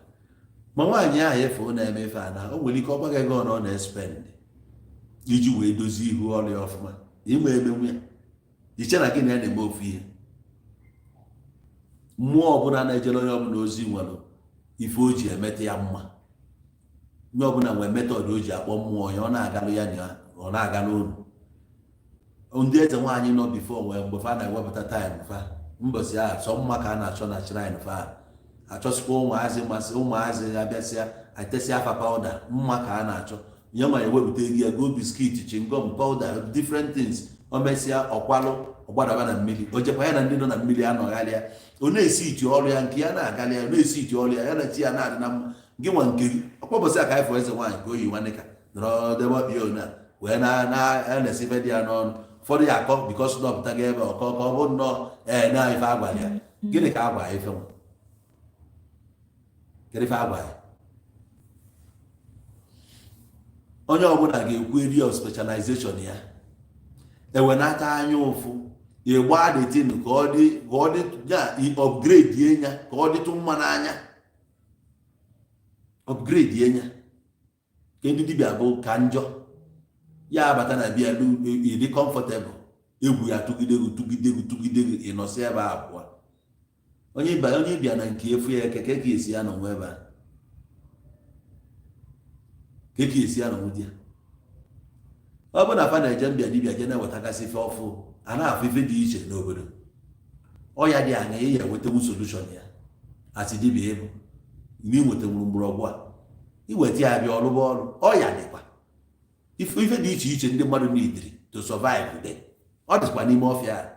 Ma nwaanyị ahụ efe na-eme ife a na o nwere ike ọ gbaghị ego na ọ na-espend iji wee dozie ihu ọrụ ya ọfụma. Ime emenwu ya, iche na gị na ya na-eme ofu ihe. Mmụọ ọbụla na-ejere onye ọbụla ozi nwere ife o ji emeta ya mma. Onye ọbụla nwere method o ji akpọ mmụọ ya, ọ na-agalụ ya na ọ na-agalụ unu. Ndị eze nwaanyị nọ before nwere mgbe fa na-ewepụta time fa mbọsị ahụ sọ mma ka a na-achọ na shrine. Fa achọsịkwa ụmụazị masị ụmụazị abịasịa atesịa afa powder mma ka a na-achọ ya. Ma ewepụta ego ya, go biscuit, chewing gum, powder, different things. O mesịa, ọkwalụ ọgbadaba na mmiri, o jekwa ya na ndị nọ na mmiri anọgharịa. Ọ na-esi iti ọrụ ya nke ya na-agalị ya, ọ na-esi iti ọrụ ya, ya na chi ya na-adị na mma. Gị nwa nke gị ọkpọbọsị a ka anyị fọ eze nwaanyị ka o yi nwanne ka nọrọ debe ọkpịa one a wee na na-esi ife dị ya n'ọnụ. Ụfọdụ ya akọ because nọpụta gị ebe ọkọ ka ọ bụ nnọọ ee na ife agwara ya. Gịnị ka agwa ya? Ife nwa, kedu ife agwa ya? Onye ọbụla ga-ekwu area of specialization ya. Ewenata anya ụfụ ịgba the thing ka ọ dị ya, upgrade ya ka ọ dịtụ mma n'anya, upgrade ya ka ndị dibịa bụ ka njọ ya abata na bịa ịdị comfortable. Egwu ya tụgide gị, tụgide gị, tụgide gị, ịnọsị ebe a pụọ. Onye bịa na nke efu ya eke ka esi ya nọnwa ebe a, ka esi ya nọnwụ di ya. Ọ bụ na fa na-eje mbịa dibịa je na-ewetagasị ife ọfụ a na-afụ ife dị iche n'obodo. Ọya dị anya ya enwetanwu solution ya. Asị dibịa ịbụ na ị nwetanwuru mgbọrọgwụ a, iweta ya bịa ọlụba ọrụ. Ọya dịkwa ife dị iche iche ndị mmadụ nidiri to survive dị, ọ dịkwa n'ime ọfịa a.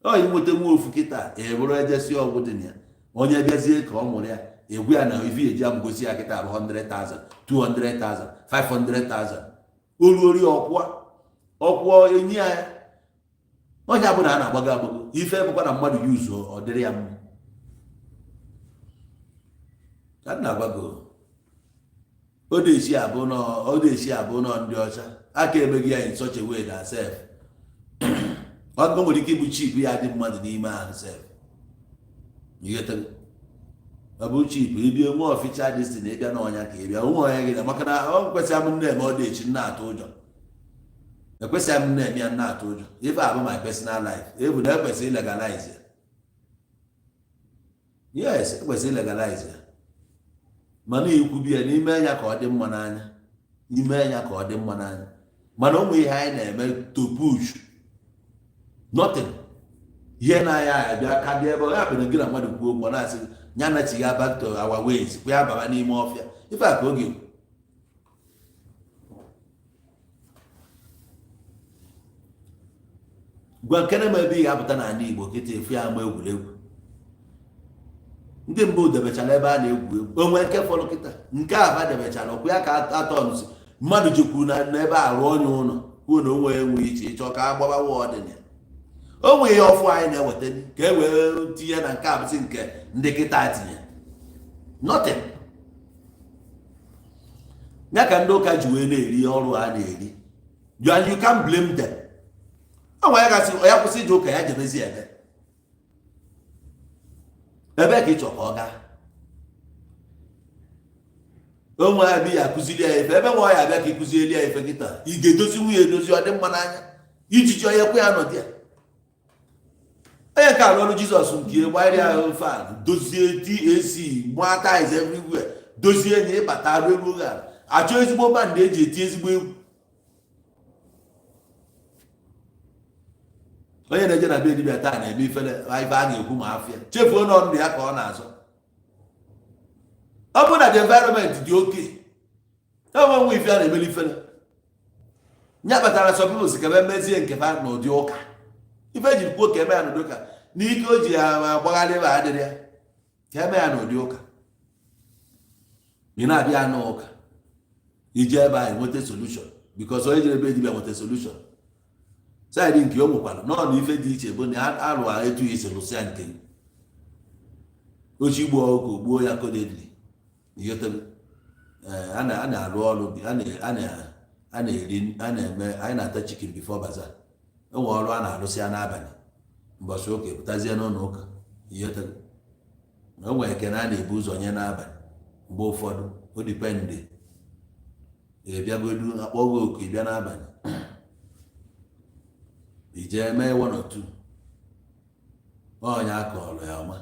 Ọ inweta nwa ofu kịta ebụrụ ejesi ọgwụ dị na ya. Onye bịazie ka ọ mụrụ ya, egwu ya na ife eji amụgosi ya kịta bụ 100,000, 200,000, 500,000. Olu ori ọkwụọ ọkwụọ enyi ya. Onye abụla a na-agbago agbago ife bụkwa na mmadụ yuzuo, ọ dịrị ya mma. Ka m na-agwago, odeshi abụ nọ ndị ọcha aka emeghị ya in such a way that sef ọ nwere ike ịbụ chip ya dị mmadụ n'ime ahụ sef. Ịghọtago? Ọ bụ chip ịbịa nwe official destin, ịbịa n'ọnya ka ịbịa onwe onye gị na maka na ọ kwesịrị m nne eme ọdechi nna atụ ụjọ. Ekwesịghị m na-eme ya nna atụ ụjọ. Ife abụ my personal life ebu na ekwesịrị legalize ya. Yes, ekwesịrị legalize ya, mana ikwubi ya n'ime ya ka ọ dị mma n'anya, n'ime ya ka ọ dị mma n'anya. Mana ụmụ ihe anyị na-eme to push nothing, ihe na-aya abịa ka dị ebe ya bụ gị na mmadụ kwuo okwu, ọ na-asị ya nachiga back to our ways, kwa ya baba n'ime ọfịa. Ife a ka oge gwa nkene m ebe ị ga-apụta n'ala Igbo kịta efu ya ama egwuregwu. Ndị mbụ debechara ebe a na-egwu egwu onwe nke fọrọ kịta nke aba debechara ọkwa ya ka atọnụsi mmadụ jekwuru na n'ebe a rụọ onye ụlọ kwuo na onwe enwe iche ịchọ ka a gbabawa ọdịna o nwe ihe ọfụ anyị na-eweta ka e wee tinye na nke abụsị nke ndị kịta tinye nothing. Ya ka ndị ụka ji wee na-eri ọrụ a na-eri, and you can't blame them. Ọ nwere ya gasị ya kwụsị ije ụka ya jebezi ebe ebe ka ị chọ ka ọ gaa. Onwe ya bi ya akụziri ya ife, ebe nwa ya abịa ka ịkụzieli ya ife kịta. Ị ga-edozi nwunye edozi, ọ dị mma n'anya ijiji onye kwe ya nọdụ ya. Onye nke arụ ọrụ Jizọs nke gbara ya fan, dozie TAC, gbaa tiles everywhere, dozie enyi ịbata arụ elu oge ala, achọ ezigbo band eji eti ezigbo egwu. Onye na-eje na be dibịa taa na-eme ifele ife a ga-ekwu ma afịa chefuo na ndụ ya ka ọ na-azọ. Ọ bụrụ na the environment dị okay, enwe nwe ife a na-emeli ifele ya kpatara some people si ka ebe mezie nke fa n'ụdị ụka. Ife eji kwuo ka eme ya n'ụdị ụka, n'ike o ji ya agbagharị ebe adịrị ya ka eme ya n'ụdị ụka. Ị na-abịa n'ụka ije ebe ahụ nweta solution, because onye jere ebe dibịa nweta solution side nke o nwekwara nọ na ife dị iche bụ na alụ etu isi lụsịa nke ochi gbuo ọkụ gbuo ya codedly. A na-arụ ọrụ, a na-eri, a na-eme, anyị na-ata chicken before bazaar. Enwe ọrụ a na-arụsị ya n'abalị mbọchị ụka, pụtazie n'ụlọ ụka. O nwere ekene a na-ebu ụzọ nye n'abalị. Mgbe ụfọdụ o depend, ịbịagodu akpọ gị oku, ịbịa n'abalị, ijee mee one or two. Onye akọrọ ya ọma,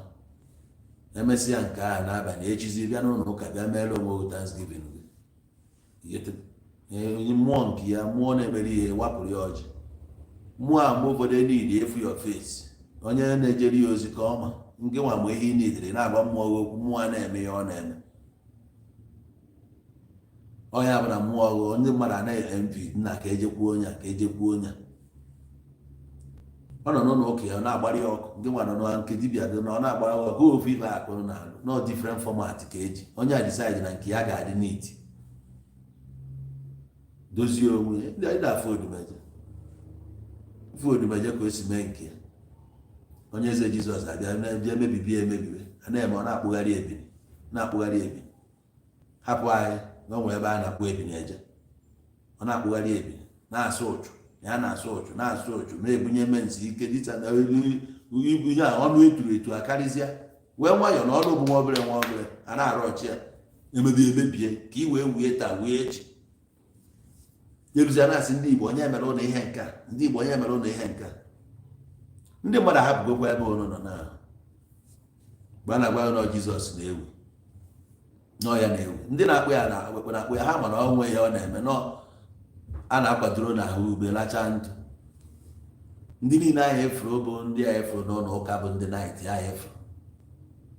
emesịa nke ahụ n'abalị, echizi bịa n'ụlọ ụka, bịa meere onwe gị thanksgiving gị. Onye mmụọ nke ya, mmụọ na-emere ihe, wapụrụ ya ọjị. Mmụọ a mgbe ụfọdụ need efu your face. Onye na-ejere ya ozi ka ọma nke nwa mgbe ihe ị nidiri na-agwa mmụọ gị okwu, mmụọ a na-eme ihe ọ na-eme. Onye bụ na mmụọ gị, ndị mmadụ anaghị envy nna ka ejekwuo onye a, ka ejekwuo onye a. Ọ nọ n'ụlọ ụka ya, ọ na-agbara ya ọkụ. Ndị nwa nọ na nke dibịa dị na ọ na-agbara ya ọkụ. Ofu ife akụrụ na alụ nọ different format ka eji. Onye a decide na nke ya ga-adị neat, dozie onwe ya. Ndị anyị na-afụ Odumeje, fụ Odumeje ka o si mee nke ya. Onye eze Jizọs abịa bịa mebibie emebibe a na-eme, ọ na-akpụgharị ebini, na-akpụgharị ebini. Hapụ anyị na onwe ebe a na-akpụ ebini eje. Ọ na-akpụgharị ebini, na-asụ ụchụ ya, na-asụ ụchụ, na-asụ ụchụ, na-ebunye mensi ike dịcha na ibu ihe a ọnụ eturu etu akarịzịa wee nwayọọ na ọnụ bụ nwa obere nwa obere a na-arụ ọchị ya emebi emebie ka i wee wue taa wee echi. Yeruzia na-asị ndị Igbo onye mere ụlọ ihe nke a, ndị Igbo onye mere ụlọ ihe nke a. Ndị mmadụ ahapụgokwa ebe ụnụ nọ na mgbe a na-agwa ya na Jizọs na-ewu nọ ya na-ewu. Ndị na-akpụ ya na-akpụ ya, ha mana ọ nwe ya ọ na-eme nọ a na-akwadoro n'ahụ ube lachaa ntụ. Ndị niile ahụ efuru bụ ndị a efuru n'ụlọ ụka, bụ ndị knight ahụ efuru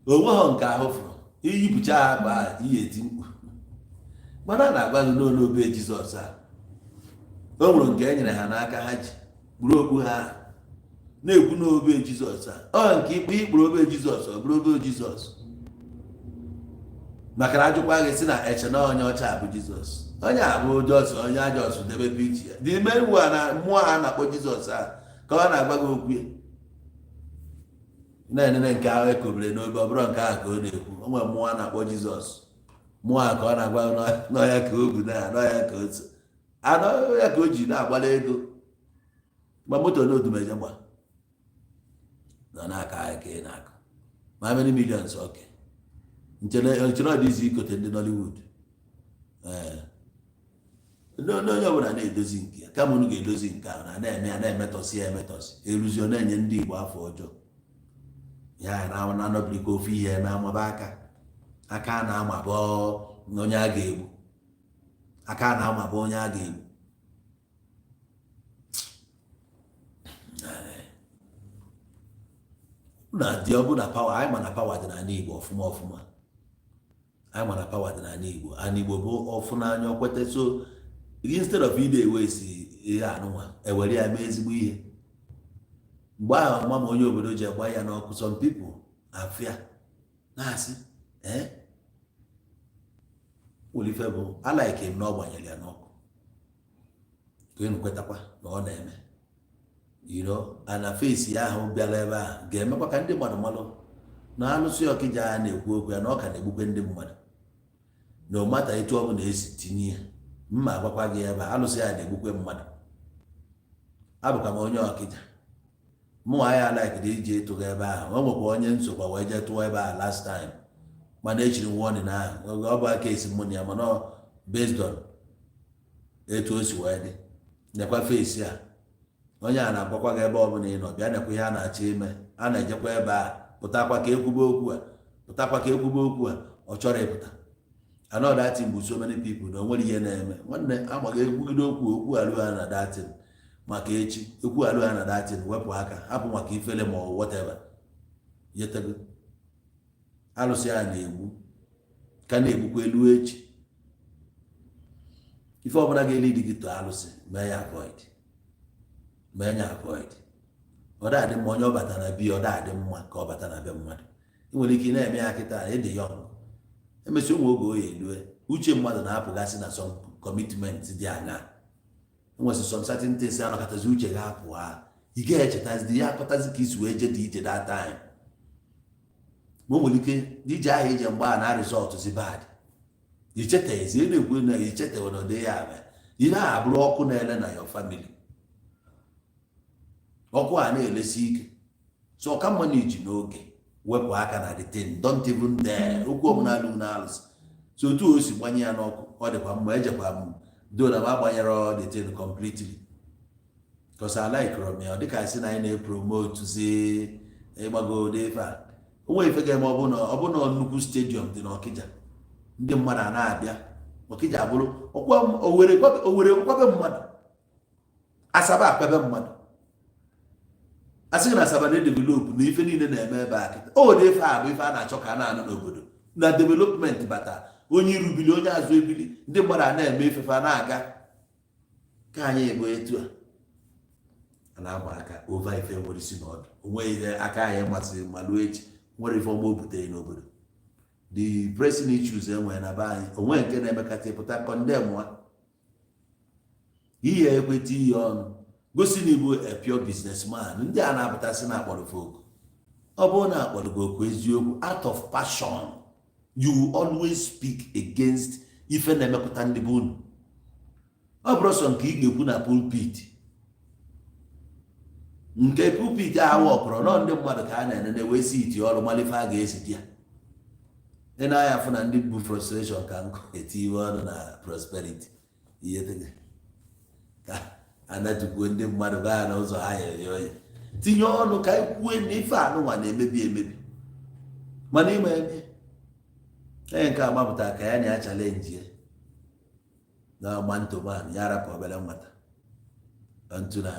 onwe ha nke ahụ fụrụ iyipụcha ha akpa ahụ iyi eti mkpu. Mana a na-agwa gị n'ụlọ obe Jizọs a, o nwere nke e nyere ha n'aka, ha ji kpuru okpu ha na-ekwu n'obe Jizọs a. Ọ nke ikpu ikpuru obe Jizọs, ọ bụrụ obe Jizọs, maka na ajụkwa gị si na eche na onye ọcha bụ Jizọs, onye a bụ Jọs, onye ajọs debe pichi ya dị ime iwu a na mmụọ a na-akpọ Jizọs a ka ọ na-agwa gị okwu ya na-enene nke ahụ ekobere n'obe. Ọ bụrụ nke ahụ ka ọ na-ekwu, o nwere mmụọ a na-akpọ Jizọs, mmụọ a ka ọ na-agwa n'ọya ka o bu na n'ọya ka o so anọ ya ka o ji na-agbala ego gba moto na Odumeje gba nọ n'aka anyị ka ị na-akụ ma many millions. Okay, nchere ọ dị izi ikote ndị Nollywood. Ee, onye ọbụla na-edozi nke ya, kama unu ga-edozi nke ahụ na na-eme ya na-emetọsị ya emetọsị, eruzi ọ na-enye ndị Igbo afọ ọjọọ ya na na-anọbirikwa ofu ihe eme amaba aka aka a na-amabọ onye a ga-egbu, aka a na-amabọ onye a ga-egbu. Na dị ọ bụ na power anyị ma na power dị n'ala Igbo ọfụma ọfụma. Anyị ma na power dị n'ala Igbo. Ala Igbo bụ ọfụ n'anya okwete. So instead of ide ewe esi ihe anụnwa ewere ya mee ezigbo ihe, mgbe ahụ ma onye obodo ji agba ya n'ọkụ, some people afịa na-asị ee welife bụ alaike m na ọ gbanyere ya n'ọkụ ka enu kwetakwa na ọ na-eme ana face ya ahụ bịara ebe a ga-emekwa ka ndị mmadụ malụ na alụsị Ọkịja a na-ekwu okwu ya na ọ ka na-egbukwe ndị mmadụ na ọmata etu ọ bụla esi tinye ya. Mma agwakwa gị ebe a, alụsị ya na-egbukwe mmadụ. Abụkwa m onye Ọkịja, mụ nwa ya like ije ịtụga ebe ahụ. O nwekwa onye nsokwa wee jee tụọ ebe a last time. Mana echiri m warning ahụ. Ọ bụ aka esi mụ na ya, mana ọ based on etu o si wee dị. Nekwa face a onye a na-agwakwa gị ebe ọbụla ị nọ bịa, nekwa ihe a na-achọ ime, a na-ejekwa ebe a, pụtakwa ka ekwube okwu a, pụtakwa ka ekwube okwu a. Ọ chọrọ ịpụta. Another thing bụ, so many people na onwere ihe na-eme. Nwanne, amaghị ekwugide okwu, okwu alụ ha na datin maka echi, ekwu alụ ha na datin, wepụ aka, hapụ maka ifele ma ọ whatever. Yetego alụsị a na-egbu ka na-egbukwa elu echi. Ife ọbụla ga-eli gị to alụsị, mee ya avoid, mee ya avoid. Ọ da-adị mma onye ọ bata na bi, ọ da-adị mma ka ọ bata na be mmadụ. Ị nwere ike ị na-eme ya kịta, ịdị young, emesi ụmụ oge oyi elue, uche mmadụ na-apụgasị na some commitment dị aṅa. Enwesị some certain things anọkọtazi, uche ga-apụ ha, ị ga-echetazi ya, akọtazi ka isi wee je dị ije that time. Ma o nwere ike ije ahụ ije mgbe a na result zi bad, ichetaghịzi ị na-ekwu na ichetaghị na ọdị ya abịa, ị na-abụrụ ọkụ na-ele na your family, ọkụ a na-elesi ike. So ọka mma na iji n'oge wepụ aka na the thing. Don't even dare okwu ọbụla alụ na alụsị. So otu o si gbanye ya n'ọkụ, ọ dịkwa mma. Ejekwa m do na m agbanyere the thing completely because I like m ya. Ọ dịka sị na anyị na-epromote zi ịgbago ụdị ife a, onwe ife ga-eme. Ọ bụ na nnukwu stadium dị n'Ọkịja, ndị mmadụ a na-abịa Ọkịja, abụrụ Owere kwabe mmadụ, Asaba akwebe mmadụ. Asị gị na Asaba na-edevelop na ife niile na-eme ebe a kịta. O dị ife a bụ ife a na-achọ ka a na-anụ n'obodo na development bata, onye irubili, onye azụ ebili, ndị mmadụ a na-eme ifefe a na-aga. Ka anyị bụ etu a a na-agba aka over ife nwere isi na ọdụ, onweghị ihe aka anyị masịrị ma luo echi nwere ife ọma o butere n'obodo. The pressing issues enwere na be anyị, onwe nke na-emekata pụta condemn ha, ihe ekweta ihe ọnụ gosi na ịbụ a pure businessman. Ndị a na-apụtasị na akpọrọ folk, ọ bụrụ na akpọrọ gị okwu eziokwu, out of passion, you will always speak against ife na-emepụta ndị be unu. Ọ bụrụ sọ nke ị ga-ekwu na pulpit, nke pulpit ahụ ọkọrọ nọ, ndị mmadụ ka a na-enene wee si iti ọrụ malife a ga-esi di ya. Ị na-anya afụ na ndị bụ frustration ka nkụ eti iwe ọnụ na prosperity ihe ka anatukwuo ndị mmadụ baa n'ụzọ ha ya eye oye tinye ọnụ ka anyị kwue na ife anụnwa na-emebi emebi. Mana ime eme onye nke a gbapụtara ka ya na ya challenge ya na man to man, ya rapụ obere nwata ntu na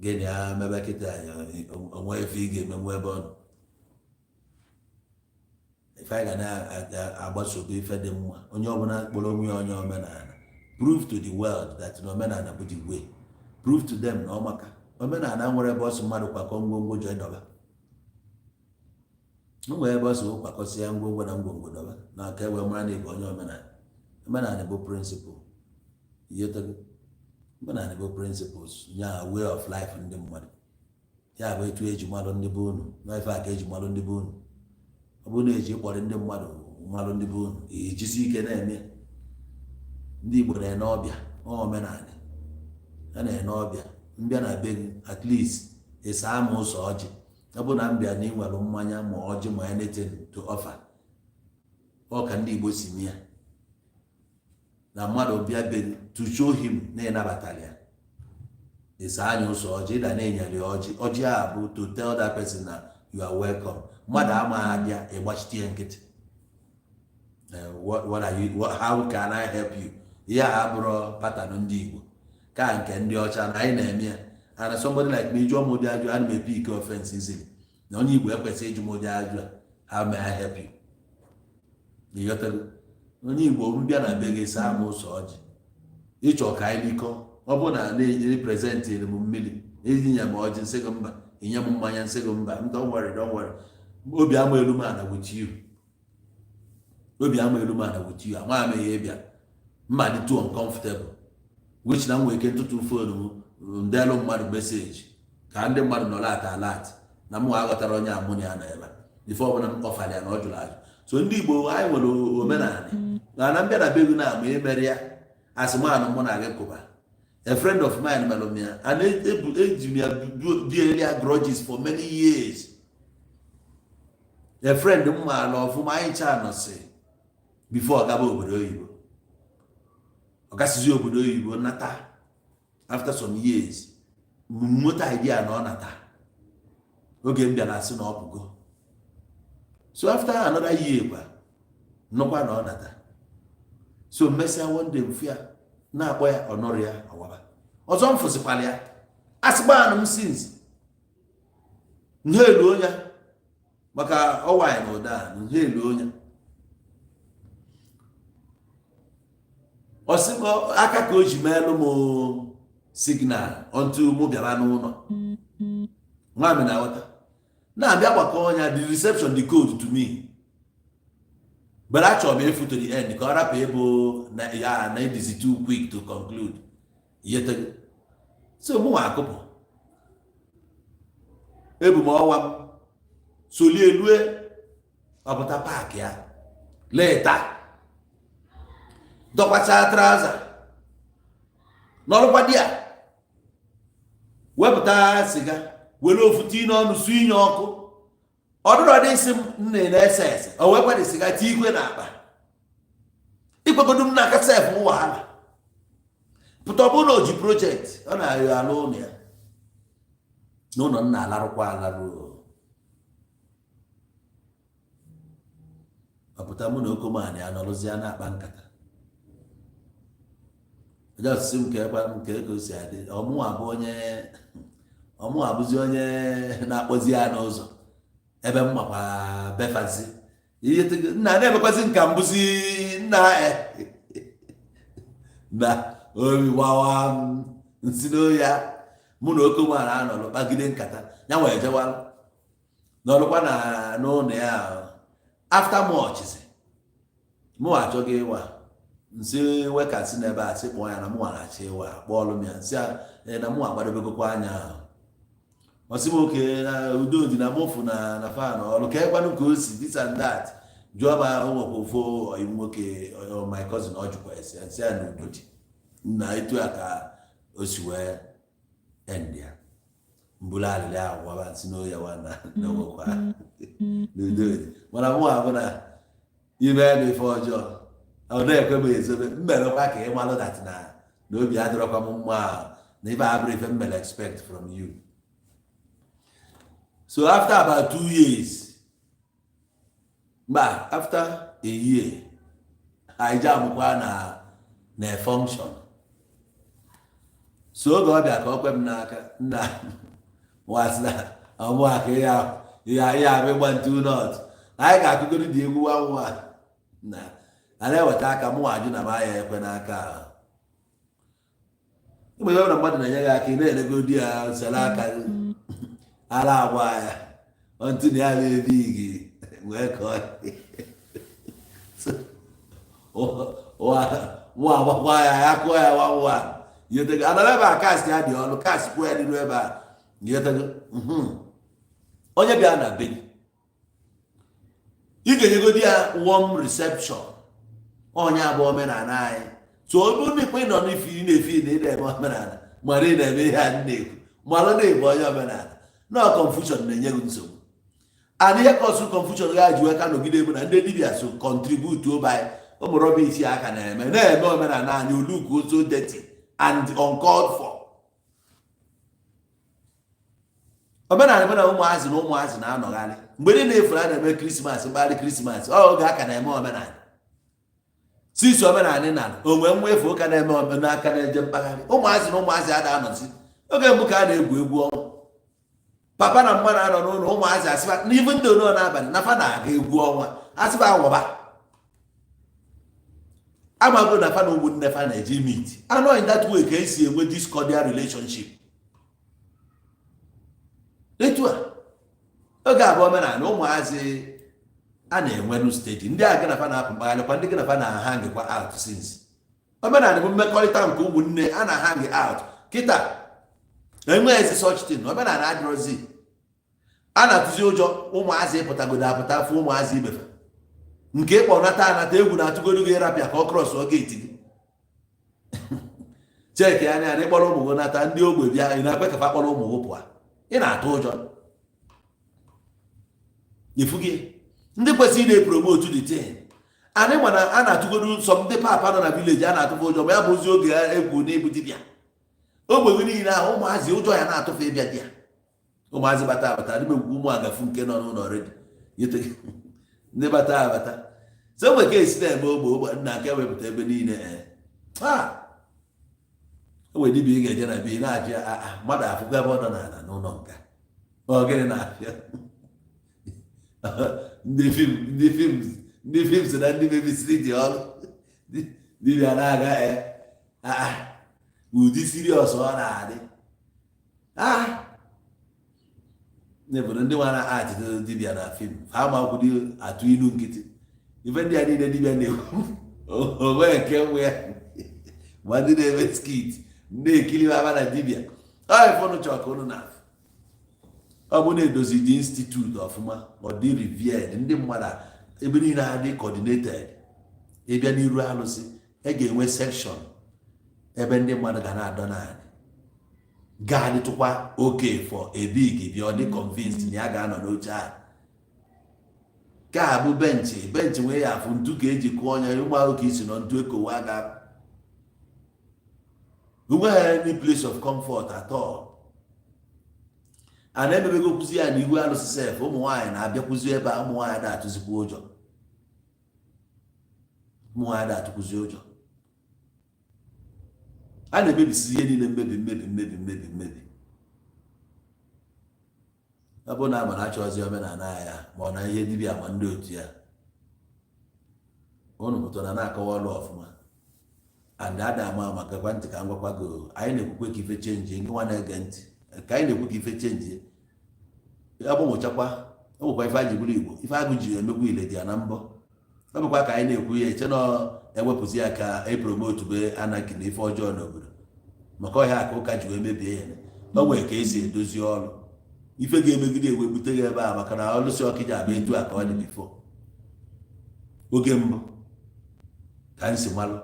gịnị ya mebe kịta, onwe ife ị ga-emenwu ebe ọ nọ. Ife anyị ga na-agbasobe ife dị mma. Onye ọbụla kpọrọ onwe ya onye omenala, prove to the world that na omenala bụ the way. Prove to them na ọ maka omenala nwere ebe ọsọ mmadụ kwakọ ngwongwo jee dọba. O nwere ebe ọsọ kwakọsịa ngwongwo na ngwongwo dọba na ka e wee mara na ịbụ onye omenala. Omenala bụ principle ihe togo. Omenala bụ principles ya, way of life ndị mmadụ, ya bụ etu eji malụ ndị be unu na ife a ka eji malụ ndị be unu. Ọ bụrụ na eji ịkpọrọ ndị mmadụ malụ ndị be unu, ejisi ike na-eme. Ndị Igbo na-ene ọbịa, ọ omenala a na-ene ọbịa. Mbịa na be gị, at least ịsa ama ụzọ ọjị. Ọ bụ na mbịa na ị nwere mmanya ma ọjị ma anything to offer, ọ ka ndị Igbo si mee ya na mmadụ bịa be gị, to show him na ịnabatara ya, ịsa anya ụzọ ọjị, ịda na-enyere ya ọjị. Ọjị a bụ to tell that person na you are welcome. Mmadụ amaghị abịa, ịgbachite ya nkịtị. What are you what, how can I help you? Ihe a abụrụ pattern ndị Igbo ka nke ndị ọcha na anyị na-eme ya. And somebody like me, jụọ m ụdị ajụ, ana m epick offense easily. Na onye Igbo ekwesịghị ịjụ m ụdị ajụ a, "How may I help you?" Ịghọtago? Onye Igbo mbịa na be gị, saa m ụzọ ọjị, ịchọ ka anyị likọ, ọ bụrụ na na-represent m mmiri, inye m ọjị, nsị gị mba, inye m mmanya, nsị gị mba. Don't worry, don't worry. Obi ama elu m ana with you, obi ama elu m ana with you. Ama m ihe bịa mma dị too uncomfortable, which na m nwere ike ntụtụ phone m ndelụ mmadụ message ka ndị mmadụ nọrọ at alert na mụ aghọtara onye amụ na ya nọ ebe a. Ife ọbụla m kọfara ya na ọ jụrụ ajụ. So ndị Igbo anyị nwere omenala na na mbịa na be gị na ama emere ya asịmanụ mụ na gị kụba. A friend of mine melụ m ya and eji m ya biere ya grudges for many years. A friend m maara ọfụma, anyị cha nọsị before ọ gaba obodo oyibo. Ọ gasịzi obodo oyibo nata after some years, nweta idea na ọ nata. Oge m bịara, asị na ọ pụgo. So after another year kwa, nnukwa na ọ nata. So mesịa, one day mfu ya, na-akpọ ya, ọ nọrọ ya, ọwaba ọzọ. M fụsịkwala ya, asịgbanụ m since nhelu onye maka ọwanyị na ụda nhelu onye ọ sị m aka ka o ji meelụ m signal until mụ bịara n'ụlọ. Nwa na aghọta na-abịa gbakọ ọnya, the reception, the code to me, but achọrọ m efu to the end ka ọ rapụ ịbụ na ya na ịdịzi too quick to conclude. Yetego so mụ nwa akụpụ ebu m ọnwa m solie lue ọpụta park ya leta dọkwacha trouser n'ọrụkwa di ya, wepụta siga, were ofu tii n'ọnụ, su inye ọkụ. Ọ dụrọ dị isi m nne na-ese ese, o wekwa dị siga tii igwe n'akpa ikwegodu m n'aka sef. M wahala pụta. Ọ bụrụ na o ji project ọ na-arịọ alụ ụlọ ya n'ụlọ nna, alarụkwa alarụ. Ọpụta, mụ na okomani anọrụzie na-akpa nkata. Ọjọọ m ka ekwe m ka ego si adị. Ọmụnwa bụ onye, ọmụnwa bụzi onye na-akpọzi ya n'ụzọ ebe m makwa befazi ihe nna na-emekwazi nka mbụzi nna na obi gbawa m nsi n'oya. Mụ na okomani anọrọ kpagide nkata ya, wee jewalụ n'ọrụkwa na n'ụlọ ya. After much, mụ achọghị ịwa nsị wekasị n'ebe a, sị kpọọ ya na mụ na-achọ ịwa. Kpọọlụ m ya, nsị na mụ akwadobegokwa anya ahụ. Ọsị m oke na udo dị na mụfụ na fan ọrụ ka ekwanụ ka o si this and that. Jụọ ma o nwekwa ofu ọyị nwoke, my cousin. Ọ jụkwa esi, nsị ya na udo dị na etu a ka o si wee end ya. Mbulu alịlị ahụ gwaba nsị n'oya wa na nwekwa n'udo dị, mana mụ abụ na ime m ife ọjọọ, ọ na-ekwe m ezobe. M merekwa ka ị malụ that na obi adịrọkwa m mma ahụ na ife abụrụ ife m mere expect from you. So after about 2 years, mba, after a year, anyị ji amụkwa na function. So oge ọ bịa ka ọ kwe m n'aka, nna wasị na ọmụ aka ya ya ya abụ ịgba ntu not anyị ga-akụgoro dị egwu nwa nwa na a na-eweta aka. Mụ ajụ na m aya ekwe n'aka ahụ. Mgbe ọ bụla mmadụ na-enye gị aka, ị na-elego di ya sere aka ara agba ya ntụ na ya na-ebi gị wee ka ọ mụ agbakwa ya, ya kụọ ya nwa nwa yetego anara ebe a kasị ya dị ọnụ kasị kwuo ya n'iru ebe a yetego. Onye bịa na be gị, ị ga-enyegodi ya warm reception. Onye abụ omenala anyị. So ọ bụrụ na ikpe nọ n'ifi ị na-efi na ị na-eme omenala, mara ị na-eme ihe a na-ekwu, mara na-ebu onye omenala na confusion na-enye gị nsogbu. And ihe cause confusion ga-ji wee ka nọgide bụ na ndị dibịa so contribute by ụmụ rubbish aka na-eme omenala anyị oluku so dirty and uncalled for. Omenala bụ na ụmụazị na ụmụazị na-anọgharị mgbe niile efuru a na-eme Christmas, mkparị Christmas ọ oge aka na-eme omenala sisi omenala na onwe nwa efu ụka na-eme n'aka na-eje mkpagharị. Ụmụazị na ụmụazị a na-anọzi oge mbụ ka a na-egwu egwu ọnwa, papa na mma na-anọ n'ụlọ, ụmụazị asịba n'ihu ndị ono n'abalị na fa na-aga egwu ọnwa, asịba awọba amago na fa na ụmụnne fa na-eje meet anọ. In that way ka esi enwe this cordial relationship. Etu a oge abụọ omenala ụmụazị a na-enwenu steady, ndị a gị na fa na-apụ mkpagharịkwa, ndị gị na fa na-ahangịkwa out. Since omenala bụ mmekọrịta nke ụmụnne a na-hang out, kịta enweghịzi such thing. Omenala adịrọzi. A na-atụzi ụjọ ụmụazị ịpụtagodo apụta fụ ụmụazị ibefa nke ịkpọ nata anata. Egwu na-atụgodo gị ịrapịa ka ọ cross gate gị. Cheki anya na ịkpọrọ ụmụ gị nata, ndị ogbe bịa, ị na-ekwe ka fa kpọrọ ụmụ gị pụọ, ị na-atụ ụjọ ifu gị. Ndị kwesịrị na-epromote the thing, anyị ma na a na-atụgodu nsọ. Ndị papa nọ na village a na-atụfe ụjọ, ma ya bụzi oge egwu n'ịbụ dibịa ogbe niile ahụ, ụmụazị ụjọ ya na-atụfe ịbịa di ya. Ụmụazị bata abata, ndị megwu ụmụ agafu nke nọ n'ụlọ ready, ndị bata abata. So mgbe ka esi na-eme ogbe ogbe nna nke wepụta ebe niile, ee, enwere dibịa ị ga-eje na bi na-ajụ ya, mmadụ afụkwa ebe ọ nọ n'ala n'ụlọ nka. Ọ gịnị na-afịa ndị film, ndị film, ndị film so na ndị mebisiri dị ọrụ dibịa na-aga? Ee, ụdị serious ọ na-adị n'obodo ndị nwara atịtụ dibịa na film, ha makwụdị atụ ilu nkịtị. Ife ndị a niile dibịa na-ekwu onwe nke nwe ya, ma ndị na-eme skit na-ekiri aba na dibịa. Ọ ife ụnụ chọrọ ka ụnụ na-afụ. Ọ bụ na-edozi dị institute ọfụma, ọ dị revered, ndị mmadụ ebe niile adị coordinated. Ịbịa n'iru alụsị, e ga-enwe section ebe ndị mmadụ ga na-adọ naanị ga-adịtụkwa oke for a big bịa, ọ dị convinced na ya ga-anọ n'oche ahụ. Ka a bụ bench, bench nwee ya afụ ntu ka eji kụọ ọnya ụmụ ahụ ka isi nọ ntu ekowe ga onweghị any place of comfort at all. A na-emebego kwụzi ya n'ihu alụsị sef. Ụmụ nwaanyị na-abịakwụzi ebe a, ụmụ nwaanyị na-atụzikwa ụjọ, ụmụ nwaanyị na-atụkwụzi ụjọ. A na-emebisi ihe niile, mmebi, mmebi, mmebi, mmebi, mmebi. Ọ bụrụ na ama na achọzi omenala ya, ma ọ na ihe dibịa ma ndị otu ya, unu pụtara na-akọwa ọlụ ọfụma and ada ama ama. Gekwa ntị ka m gwakwa gị, anyị na-ekwukwe ka ife change. Ngị nwa na-ege ntị, ka anyị na-ekwu ka ife change ya gbanwechakwa. Ọ bụkwa ife anyị bụrụ Igbo, ife agụ ji emegbu ile dị ya na mbọ. Ọ bụkwa ka anyị na-ekwu ya eche na ewepụzi ya ka e promote be anarchy na ife ọjọọ n'obodo, maka ọhịa ka ụka ji wee mebie ya. O nwere ka esi edozi ọrụ ife ga-emegide ewe bute ya ebe a, maka na ọlụsị ọkịja abụ etu a ka ọ dị before. Oge mbụ ka m si malụ,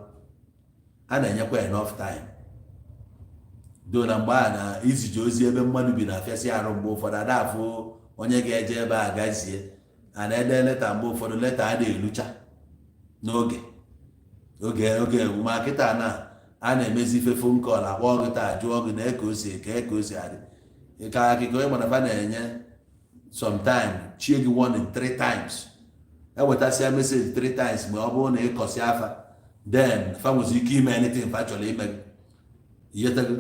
a na-enyekwa enough time do na mgbe a na izije ozi ebe mmadụ bi na-afịasị arụ. Mgbe ụfọdụ ada afụ onye ga-eje ebe a gazie, a na-ede leta. Mgbe ụfọdụ leta a na-elucha n'oge oge oge. Ma kịta na a na-emezi ife phone call, akpọ gị taa, jụọ gị na eke o si eke ka o si adị ka akụkọ onye mana fa na-enye sometime chie gị warning three times, ewetasịa message three times. Ma ọ bụrụ na ịkọsị afa, then fa nwezi ike ime anything fa chọrọ ime gị. Ihetego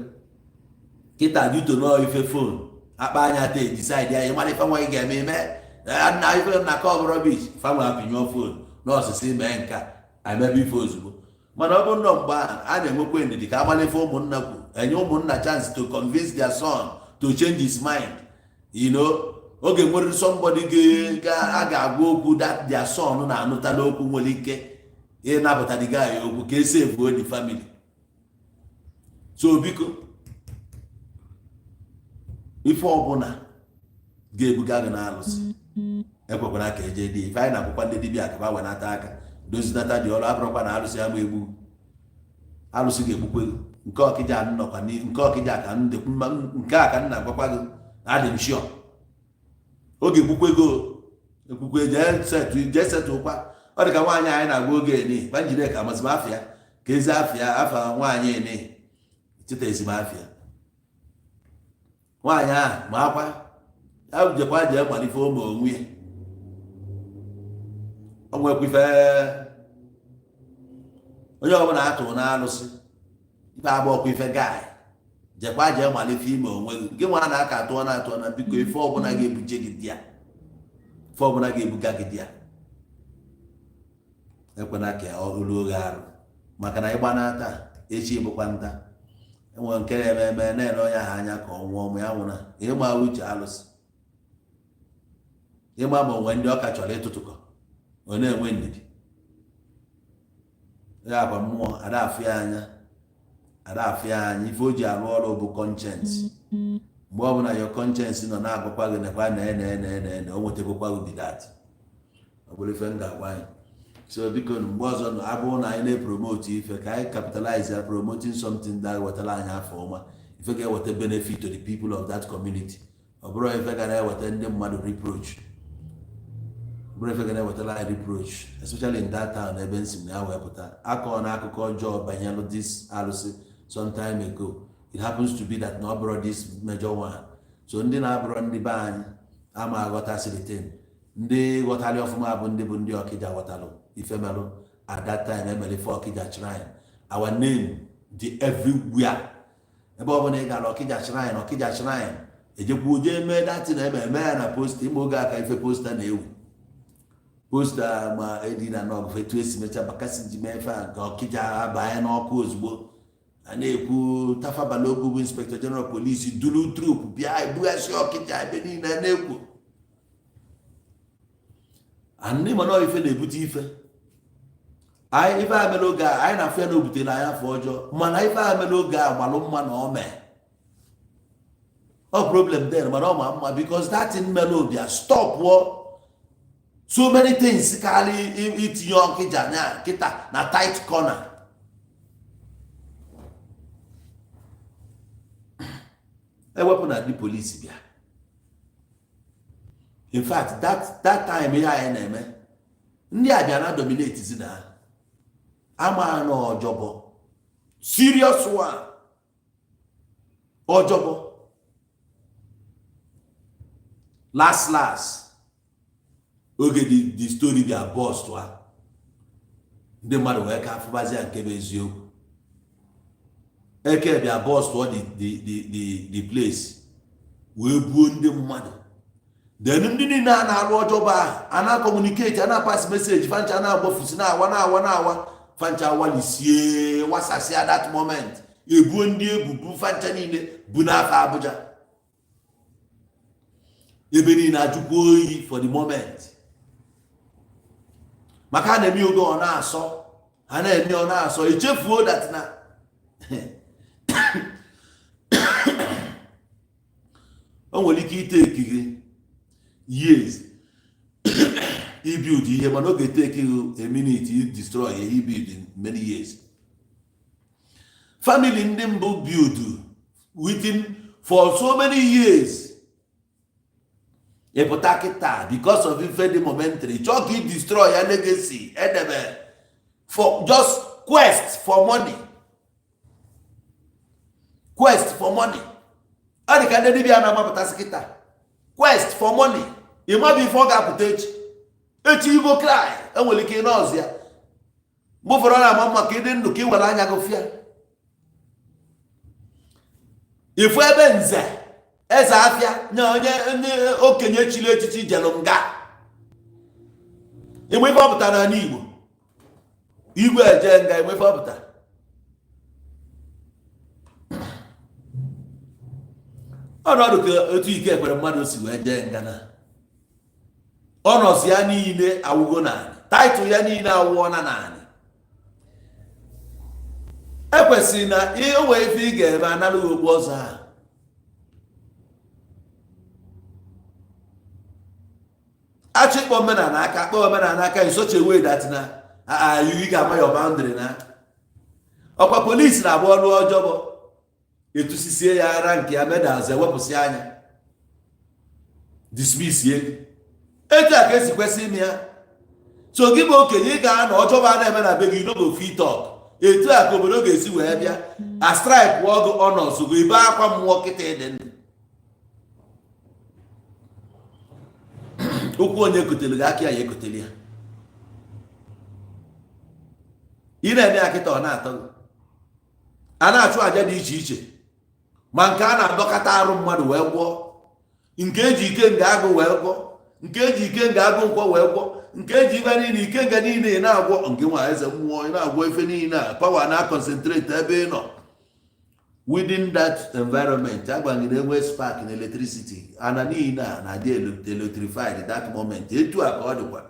kịta duto nọọ ife phone akpa anya ta decide ya, ịmara ife nwa gị ga-eme ime na ife na ka ọ bụ rubbish. Fa nwe apịnyụọ phone n'ọsịsị mee nke a, emebe ife ozugbo. Mana ọ bụrụ na mgbe ahụ a na-enwekwa ndidi ka amala ife ụmụnna kwu, enye ụmụnna chance to convince their son to change his mind. Oge nwere somebody a ga-agwa okwu that their son na-anụta n'okwu, nwere ike ịnapụta the guy okwu ka esi evuo the family. So biko, ife ọbụla ga-ebuga gị n'alụsị, ekwekwana ka eje dị. Ife anyị na-akwụkwa ndị dibịa ka ba wenata aka dozinata dị ọrụ. Abụrụkwa na alụsị ama egbu, alụsị ga-egbukwe gị. Nke ọkịja nnọkwa, nke ọkịja ka nke a ka m na-agwakwa gị, adị m sure oge egbukwe gị. Ekwukwe jee setụkwa. Ọ dị ka nwaanyị anyị na-agwa oge eni gbanjide ka amasị m afịa ka ezi afịa afa nwaanyị eni cheta ezigbo afịa nwaanyị ahụ ma akwa ya jekwa jee malite ụmụ onwe ya. O nwekwa ife onye ọbụla atụrụ n'alụsị, ife agbọkwa ife gaị jekwa jee malite ime onwe gị. Gị nwa na-aka atụọ na atụọ na biko, ife ọbụla ga-ebuje gị di ya, ife ọbụla ga-ebuga gị di ya, ekwena ka ọ ruo gị arụ, maka na ịgba n'ata echi bụkwa nta. Enwere nke na-eme eme na-ere onye ahụ anya ka ọ nwụọ, ma ya nwụna. Ịma uche alụsị, ịma ma onwe ndị ọka chọrọ ịtụtụkọ, ọ na-enwe ndidi ya akwa mmụọ ada afụ ya anya, ada afụ ya anya. Ife o ji arụ ọrụ bụ conscience. Mgbe ọbụla your conscience nọ na-agwakwa gị nekwa na ene ene ene ene, o nwetagokwa gị bidat. Ọ bụrụ ife m ga-agwa anyị. So biko, mgbe ọzọ nọ abụrụ na anyị na-epromote ife, ka anyị capitalize ya, promoting something that wetara anyị afọ ọma, ife ga-eweta benefit to the people of that community. Ọ bụrụ ife ga na-eweta ndị mmadụ reproach. Bụrụ ife ga na-ewetara anyị reproach, especially in that town ebe nsi na ya wee pụta. Akọ na akụkọ ọjọọ banyere this alụsị some time ago. It happens to be that na ọ bụrụ this major one, so ndị na-abụrụ ndị be anyị ama aghọtasịrị thing. Ndị ghọtara ọfụma bụ ndị Ọkịja ghọtalụ ife melụ at that time. Emere ife Ọkịja shrine, our name dị everywhere. Ebe ọ bụla ị gara, Ọkịja shrine, Ọkịja shrine. Ejekwu jee mee datin eme eme ya na poster. Ime oge aka ife poster na-ewu poster ma edi na nọgụ etu esi mecha Bakassi ji mee ife a nke Ọkịja abanye n'ọkụ ozugbo. A na-ekwu Tafa Balogun bụ Inspector General Police duru troop bịa ebughasị Ọkịja ebe niile na-ekwu. Ndị mana ife na-ebute ife anyị, ife a mere oge a anyị na-afụ ya na o butere anyị afọ ọjọọ, mana ife a mere oge a gbalụ mma na ọ mee ọ problem then, mana ọ ma mma because that thing mere obia stop so many things karị itinye Ọkịja na kịta na tight corner. Ewepụ na ndị polisi bịa. In fact, that time ihe anyị na-eme, ndị a bịa na dominate zi na ama na ọjọbọ, serious one, ọjọbọ. Last last, oge the story bịa burst ha, ndị mmadụ wee ka afụbazi ya nke bụ eziokwu. Eke bịa burst the place wee buo ndị mmadụ. Then ndị niile a na-arụ ọjọba ahụ, a na-communicate, a na-pass message, fancha na-agbafusi, na-awa, na-awa, na-awa, fancha walisie wasasịa. That moment ebuo ndị ebubu fancha niile bụ n'afọ Abuja, ebe niile ajụkwa oyi for the moment, maka a na-eme oge ọ na-asọ, a na-eme ọ na-asọ, echefuo that na o nwere ike ite ekige years ibuild ihe, mana oge take you a minute you destroy ihe you build in many years. Family ndị mbụ build within for so many years, ịpụta kịta because of ife dị momentary chọọ ka i destroy ya legacy edebe for just quest for money, quest for money. Ọ dị ka ndị dibịa na-amapụtasị kịta, quest for money. Ịmabụ ife ọ ga-apụta echi echi, Igbo cry enwere ike ịnọ ọzọ ya. Mgbe ụfọdụ ọ na-ama mma ka ịdị ndụ ka ị were anya gị fịa ifu ebe nze eze afịa nye onye ndị okenye chiri echichi jelụ nga. Igbe ife ọpụta n'ala Igbo, igwe eje nga, igbe ife ọpụta ọnọdụ ka otu ike ekwere mmadụ si wee jee nga na ọnọzi ya niile awụgo naanị title ya niile awụọ na naanị. Ekwesịrị na ihe o nwee ife ị ga-eme analụghị okpu ọzọ ahụ. Achọ ịkpọ omenala aka, kpọọ omenala aka in such a way that na ị ga-ama your boundary na ọkwa polisi na-agba ọlụ ọjọbọ etusisie ya ara nke ya medals ewepụsị anya dismiss ye. Etu a ka esi kwesị ime ya. So gị bụ okenye, ị ga-anọ ọjọbọ a na-eme na be gị, no go fit talk. Etu a ka obodo ga-esi wee bịa a strike ọgụ ọnọzụ gị ibe akwa mmụọ kịta ịdị ndụ. Okwu onye kotere gị aka ya ya ekotere ya. Ị na-eme ya kịta, ọ na-atọ gị. A na-achụ àjà dị iche iche, ma nke a na-adọkọta arụ mmadụ wee gwọọ, nke eji ikenga agụ wee gwọọ, nke eji ikenga agụ nkwọ wee gwọọ, nke eji ife niile ikenga niile ị na-agwọ nke nwa eze mmụọ ị na-agwọ ife niile a power na concentrate ebe ị nọ within that environment. Agbanyeghị enwe spark na electricity, ana niile a na-adị electrified that moment. Etu a ka ọ dịkwa.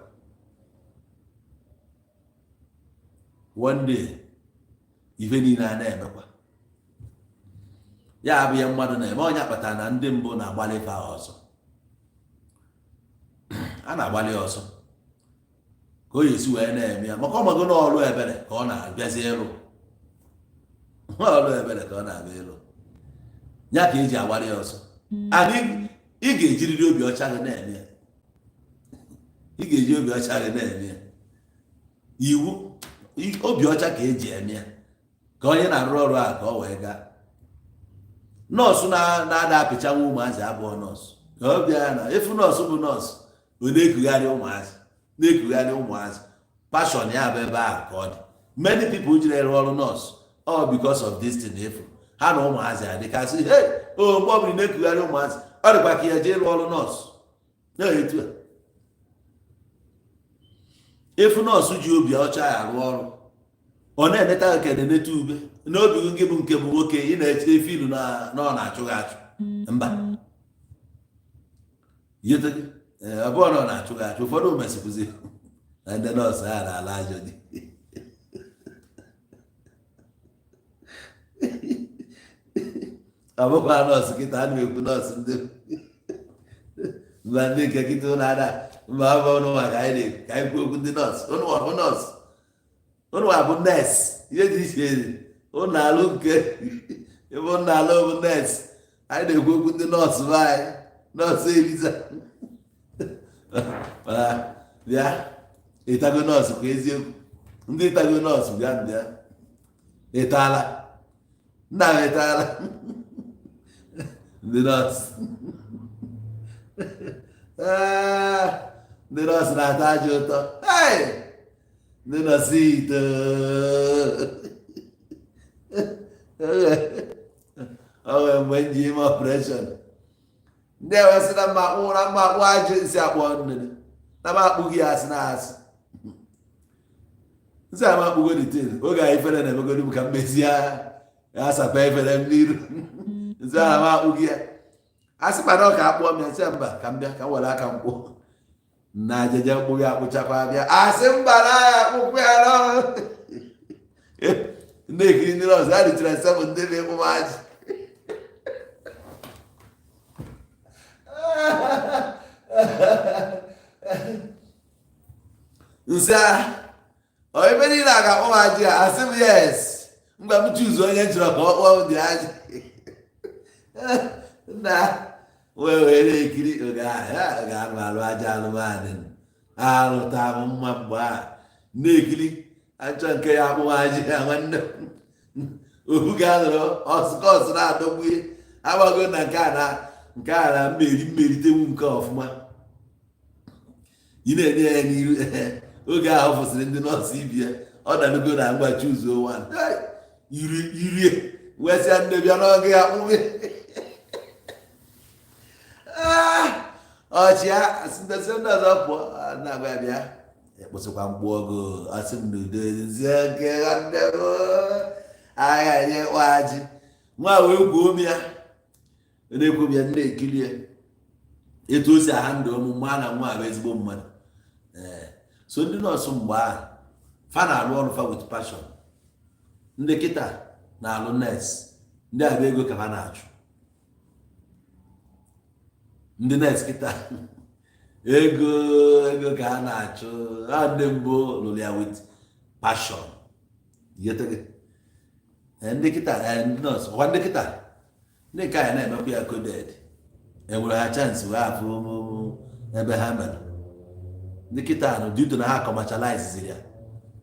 One day ife niile a na-emekwa ya abụ ya mmadụ na-eme onye akpatara na ndị mbụ na-agbalị ife ahụ ọzọ, a na-agbalị ya ọsọ ka o esi wee na-eme ya, maka ọmago na ọrụ ebere ka ọ na-abịazi ịlụ, ọrụ ebere ka ọ na-abịa ịlụ ya ka eji agbalị ya ọsọ. And ị ga-ejiriri obi ọcha gị na-eme ya. Ị ga-eji obi ọcha gị na-eme ya. Iwu obi ọcha ka eji eme ya, ka onye na-arụ ọrụ a ka ọ wee gaa. Nọọsụ na-ada apịchanwa ụmụazị abụọ. Nọọsụ ka ọ bịa na efu, nọọsụ bụ nọọsụ, ọ na-ekugharị ụmụazị, na-ekugharị ụmụazị. Passion ya bụ ebe ahụ ka ọ dị. Many people jiri ere ọrụ nọọsụ all because of this thing. Efu ha na ụmụazị adịkasị, hey, o mgbe ọ bụla ị na-ekugharị ụmụazị, ọ dịkwa ka ya jee ịrụ ọrụ nọọsụ na-etu a. Efu nọọsụ ji obi ọcha ya arụ ọrụ, ọ na-eneta gị ka na-eneta ube n'obi gị. Bụ nke bụ nwoke, ị na-eche efilu na ọ na-achụ gị achụ. Mba, yete gị. Ee, ọ bụrụ na ọ na-achụ gị achụ, ụfọdụ mesịkwụzi na ndị nọọsụ ha na-ala ajọ di. Ọ bụkwa nọọsụ kịta a na-ekwu, nọọsụ ndị mba, ndị nke kịta ụlọ ada mba. Ọ bụ ụnụ maka anyị na-ekwu ka anyị kwuo okwu ndị nọọsụ. Ụnụ bụ nọọsụ, ụnụ bụ nurse, ihe dị iche. Ụnụ alụ nke ebe ụnụ alụ bụ nurse. Anyị na-ekwu okwu ndị nọọsụ be anyị, nọọsụ Eliza. Mana bịa ịtago nọọsụ kwa eziokwu, ndị ịtago nọọsụ, bịa bịa ịtaala nna m, ịtaala ndị nọọsụ. Ndị nọọsụ na-ata ajọ ụtọ. Hey! Ndị nọọsụ ito o nwere mgbe m ji ime operation, ndị ewesị na mma akpụ na mma akpụ ajụ nsị akpọ nnene na m akpụghị ya, asị na asị nsị ama akpụgo the thing. Oge a ifere na-emegodi m ka m mezie ya, asapa efere m n'iru nsị ama akpụghị ya, asị mana ọ ka akpụọ m ya, nsị mba, ka m bịa ka m were aka m kpụọ na ajaja mkpụrụ akpụchakwa bịa, asị mba na ya akpụkpụ ya n'ọrụ. Na-ekiri ndị nọọsụ ha richara seven, ndị na-ekpu m ajị. Nsị a ọ ebe niile a ga-akpọ m ajị a, asị m yes, mgbe m choose onye chọrọ ka ọ kpọọ m dị ajị nna wee wee na-ekiri oge ahụ ga-alụ alụ aja alụmanụ alụta m mma. Mgbe a na-ekiri achọ nke ya akpụ ajị ya, nwanne m ohu ga-anọrọ ọsụkọsụ na-adọgbu ihe agbago na nke a na nke a na mmeri mmeritewu nke ọfụma ị na-enye ya n'iru. Oge ahụ fụsịrị ndị nọọsụ ibi ya, ọ dalugo na ngwa chuzuo one iri irie wesịa nne bịa n'oge ya kpụme ọchịa ndezi ndị ọzọ pụọ na-agwa ya bịa ekpụsịkwa mkpu ọgụ, asị m n'udo zie nke nwanne m agha nye ajị nwa wee gwuo m ya na-ekwu m ya na-ekiri ya etu o si aha ndụ omume a na nwa bụ ezigbo mmadụ. Ee, so ndị nọọsụ mgbe ahụ fa na-arụ ọrụ fa with passion. Ndị kịta na-alụ nurse, ndị abịa ego ka ha na-achụ. Ndị nurse kịta, ego ego ka ha na-achụ ha. Ndị mbụ lụrụ ya with passion. Ndị kịta, ndị nọọsụ ọkwa ndị kịta, ndị nke anyị na-emekwa ya coded, enwere ha chance wee afụ ebe ha mere. Ndị kịta nụ due to na ha commercialize ya,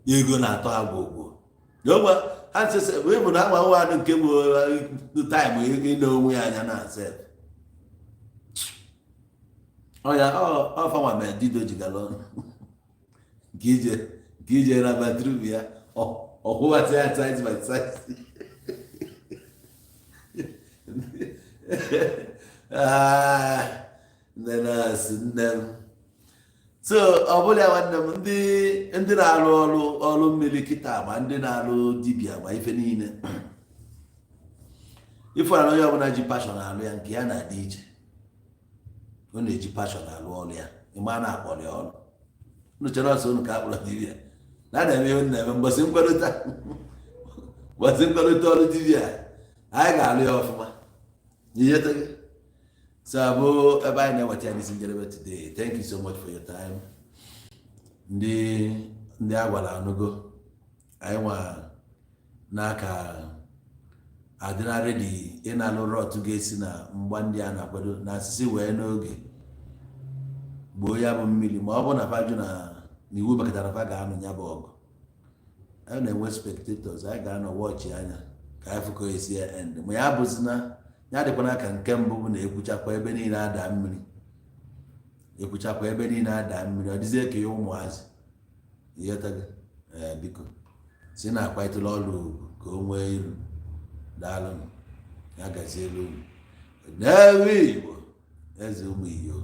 ego na-atọ ha gwogwo ogbe ha nsese bụ na nwa nwa nke bụ time ịna onwe ya anya na sef ọya ọfanwa mere dido jigara ọnụ nke ije na bathroom ya ọkwụghata ya size by size. Nne nọọsụ nne m, so ọ bụla ya nwanne m, ndị na-arụ ọrụ ọrụ mmiri kịta ma ndị na-arụ dibịa ma ife niile ife na onye ọbụla ji passion alụ ya, nke ya na-adị iche. Ọ na-eji passion alụ ọrụ ya, ịma na akpọrọ ya ọrụ. Unu chere ọsọ unu ka akpọrọ dibịa na na-eme ihe na-eme mbọsị nkwadota, mbọsị nkwadota ọrụ dibịa anyị ga-alụ ya ọfụma. Ihe so abụ ebe anyị na-eweta ya n'isi njedebe today. Thank you so much for your time. Ndị a gwara anụgo anyị nwa n'aka adịna ready ịnalụ rọt ga-esi na mgba ndị a na-akwado na asịsị wee n'oge. Gboo ya bụ mmiri, ma ọ bụ na fa jụ na iwu mekọtara fa ga-anụ ya bụ ọgụ. Anyị na-enwe spectators, anyị ga-anọ watch anya ka anyị fụ ka esi end. Ma ya bụzina ya dịkwana ka nke mbụ bụ na ekwuchakwa ebe niile ada mmiri, ekwuchakwa ebe niile ada mmiri, ọ dịzie ka ya ụmụazị ịghọtago. Ee, biko, si na akwanyetụla ọrụ ugwu ka o nwee iru. Daalụnụ, ya gazielu unu n'ebe Igbo eze ụmụ iyo.